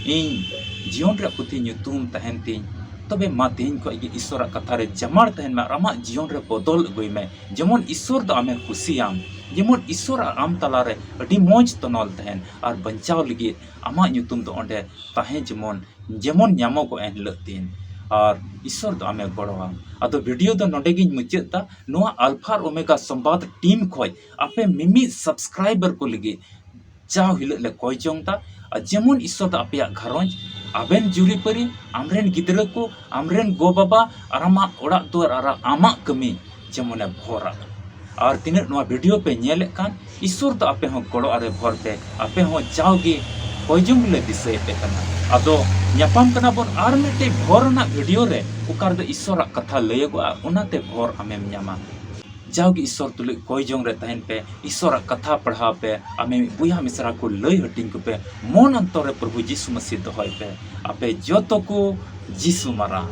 ᱤᱧ ᱡᱤᱭᱚᱱ ᱨᱮᱭᱟᱜ ᱯᱩᱛᱷᱤ ᱧᱩᱛᱩᱢ ᱛᱟᱦᱮᱱ ᱛᱤᱧ, ᱛᱚᱵᱮ ᱢᱟ ᱛᱮᱦᱮᱧ ᱠᱷᱚᱱ ᱜᱮ ᱤᱥᱚᱨᱟᱜ ᱠᱟᱛᱷᱟ ᱨᱮ ᱡᱟᱢᱟᱲ ᱛᱟᱦᱮᱱ ᱢᱮ ᱟᱨ ᱟᱢᱟᱜ ᱡᱤᱭᱚᱱ ᱨᱮ ᱵᱚᱫᱚᱞ ᱟᱹᱜᱩᱭ ᱢᱮ, ᱡᱮᱢᱚᱱ ᱤᱥᱚᱨ ᱫᱚ ᱟᱢᱮ ᱠᱩᱥᱤᱭᱟᱢ, ᱡᱮᱢᱚᱱ ᱤᱥᱚᱨ ᱟᱨ ᱟᱢ ᱛᱟᱞᱟᱨᱮ ᱟᱹᱰᱤ ᱢᱚᱡᱽ ᱛᱚᱱᱚᱞ ᱛᱟᱦᱮᱱ ᱟᱨ ᱵᱟᱧᱪᱟᱣ ᱞᱟᱹᱜᱤᱫ ᱟᱢᱟᱜ ᱧᱩᱛᱩᱢ ᱫᱚ ᱚᱸᱰᱮ ᱛᱟᱦᱮᱸ ᱡᱮᱢᱚᱱ, ᱡᱮᱢᱚᱱ ᱧᱟᱢᱚᱜᱚᱜ ᱮᱱ ᱦᱤᱞᱳᱜ ᱫᱤᱱ᱾ ᱟᱨ ᱤᱥᱚᱨ ᱫᱚ ᱟᱢᱮ ᱜᱚᱲᱚᱣᱟᱢ᱾ ᱟᱫᱚ ᱵᱷᱤᱰᱤᱭᱳ ᱫᱚ ᱱᱚᱰᱮ ᱜᱤᱧ ᱢᱩᱪᱟᱹᱫ ᱫᱟ᱾ ᱱᱚᱣᱟ ᱟᱞᱯᱷᱟ ᱟᱨ ᱳᱢᱮᱜᱟ ᱥᱚᱢᱵᱟᱫ ᱴᱤᱢ ᱠᱷᱚᱡ ᱟᱯᱮ ᱢᱤᱢᱤᱫ ᱥᱟᱵᱥᱠᱨᱟᱭᱵᱟᱨ ᱠᱚ ᱞᱟᱹᱜᱤᱫ ᱡᱟᱣ ᱦᱤᱞᱳᱜ ᱞᱮ ᱠᱚᱭ ᱡᱚᱝ ᱫᱟ᱾ ᱟᱨ ᱡᱮᱢᱚᱱ ᱤᱥᱚᱨ ᱫᱚ ᱟᱯᱮᱭᱟᱜ ᱜᱷᱟᱨᱚᱸᱡᱽ, ᱟᱵᱮᱱ ᱡᱩᱨᱤᱯᱟᱹᱨᱤ, ᱟᱢᱨᱮᱱ ᱜᱤᱫᱽᱨᱟᱹ ᱠᱚ, ᱟᱢᱨᱮᱱ ᱜᱚ ᱵᱟᱵᱟ ᱟᱨ ᱟᱢᱟᱜ ᱚᱲᱟᱜ ᱫᱩᱣᱟᱹᱨ ᱟᱨ ᱟᱢᱟᱜ ᱠᱟᱹᱢᱤ ᱡᱮᱢᱚᱱᱮ ᱵᱷᱚᱨᱟ᱾ ᱟᱨ ᱛᱤᱱᱟᱹᱜ ᱱᱚᱣᱟ ᱵᱷᱤᱰᱤᱭᱳ ᱯᱮ ᱧᱮᱞᱮᱫ ᱠᱟᱱ, ᱤᱥᱚᱨ ᱫᱚ ᱟᱯᱮ ᱦᱚᱸ ᱜᱚᱲᱚ ᱟᱨᱮ ᱵᱷᱚᱨ ᱯᱮ, ᱟᱯᱮ ᱦᱚᱸ ᱡᱟᱣᱜᱮ ᱠᱚᱭ ᱡᱚᱝ ᱞᱮ ᱫᱤᱥᱟᱹᱭᱮᱫ ᱯᱮ ᱠᱟᱱᱟ᱾ ᱟᱫᱚ ᱧᱟᱯᱟᱢ ᱠᱟᱱᱟ ᱵᱚᱱ ᱟᱨ ᱢᱤᱫᱴᱮᱡ ᱵᱷᱚᱨ ᱨᱮᱱᱟᱜ ᱵᱷᱤᱰᱤᱭᱳ ᱨᱮ, ᱚᱠᱟ ᱨᱮᱫᱚ ᱤᱥᱚᱨᱟᱜ ᱠᱟᱛᱷᱟ ᱞᱟᱹᱭᱟᱹᱜᱚᱜᱼᱟ, ᱚᱱᱟᱛᱮ ᱵᱷᱚᱨ ᱟᱢᱮᱢ ᱧᱟᱢᱟ᱾ ᱡᱟᱣᱜᱮ ᱤᱥᱚᱨ ᱛᱩᱞᱩᱡ ᱠᱚᱭ ᱡᱚᱝ ᱨᱮ ᱛᱟᱦᱮᱱ ᱯᱮ, ᱤᱥᱚᱨᱟᱜ ᱠᱟᱛᱷᱟ ᱯᱟᱲᱦᱟᱣ ᱯᱮ, ᱟᱢᱮ ᱢᱤᱫ ᱵᱚᱭᱦᱟ ᱢᱤᱥᱨᱟ ᱠᱚ ᱞᱟᱹᱭ ᱦᱟᱹᱴᱤᱧ ᱠᱚᱯᱮ, ᱢᱚᱱ ᱚᱱᱛᱚᱨ ᱨᱮ ᱯᱨᱚᱵᱷᱩ ᱡᱤᱥᱩ ᱢᱟᱹᱥᱤ ᱫᱚᱦᱚᱭ ᱯᱮ᱾ ᱟᱯᱮ ᱡᱚᱛᱚ ᱠᱚ ᱡᱤᱥᱩ ᱢᱟᱨᱟᱝ᱾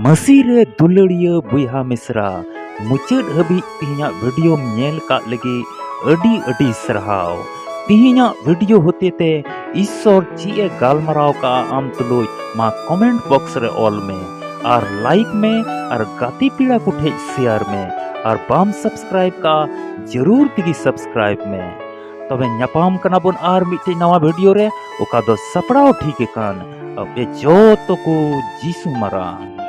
ᱢᱟᱹᱥᱤ ᱨᱮ ᱫᱩᱞᱟᱹᱲᱤᱭᱟᱹ ᱵᱚᱭᱦᱟ ᱢᱤᱥᱨᱟ, ᱢᱩᱪᱟᱹᱫ ᱦᱟᱹᱵᱤᱡ ᱛᱮᱦᱮᱧᱟᱜ ᱵᱷᱤᱰᱤᱭᱳᱢ ᱧᱮᱞ ᱠᱟᱜ ᱞᱟᱹᱜᱤᱫ ᱟᱹᱰᱤ ᱟᱹᱰᱤ ᱥᱟᱨᱦᱟᱣ᱾ ᱛᱮᱦᱮᱧᱟᱜ ᱵᱷᱤᱰᱤᱭᱳ ᱦᱚᱛᱮᱛᱮ ᱤᱥᱥᱚᱨ ᱪᱮᱫ ᱮ ᱜᱟᱞᱢᱟᱨᱟᱣ ᱠᱟᱜᱼᱟ ᱟᱢ ᱛᱩᱞᱩᱡ, ᱢᱟ ᱠᱚᱢᱮᱱᱴ ᱵᱚᱠᱥ ᱨᱮ ᱚᱞ ᱢᱮ ᱟᱨ ᱞᱟᱭᱤᱠ ᱢᱮ ᱟᱨ ᱜᱟᱛᱮ ᱯᱮᱲᱟ ᱠᱚ ᱴᱷᱮᱡ ᱥᱮᱭᱟᱨ ᱢᱮ ᱟᱨ ᱵᱟᱢ ᱥᱟᱵᱥᱠᱨᱟᱭᱤᱵ ᱠᱟᱜᱼᱟ, ᱡᱟᱹᱨᱩᱲ ᱛᱮᱜᱮ ᱥᱟᱵᱥᱠᱨᱟᱭᱤᱵ ᱢᱮ᱾ ᱛᱚᱵᱮ ᱧᱟᱯᱟᱢ ᱠᱟᱱᱟ ᱵᱚᱱ ᱟᱨ ᱢᱤᱫᱴᱮᱡ ᱱᱟᱣᱟ ᱵᱷᱤᱰᱤᱭᱳ ᱨᱮ, ᱚᱠᱟ ᱫᱚ ᱥᱟᱯᱲᱟᱣ ᱴᱷᱤᱠ ᱟᱠᱟᱱ ᱟᱯᱮ ᱡᱚᱛᱚ ᱠᱚ ᱡᱤᱥᱩ ᱢᱟᱨᱟᱝ᱾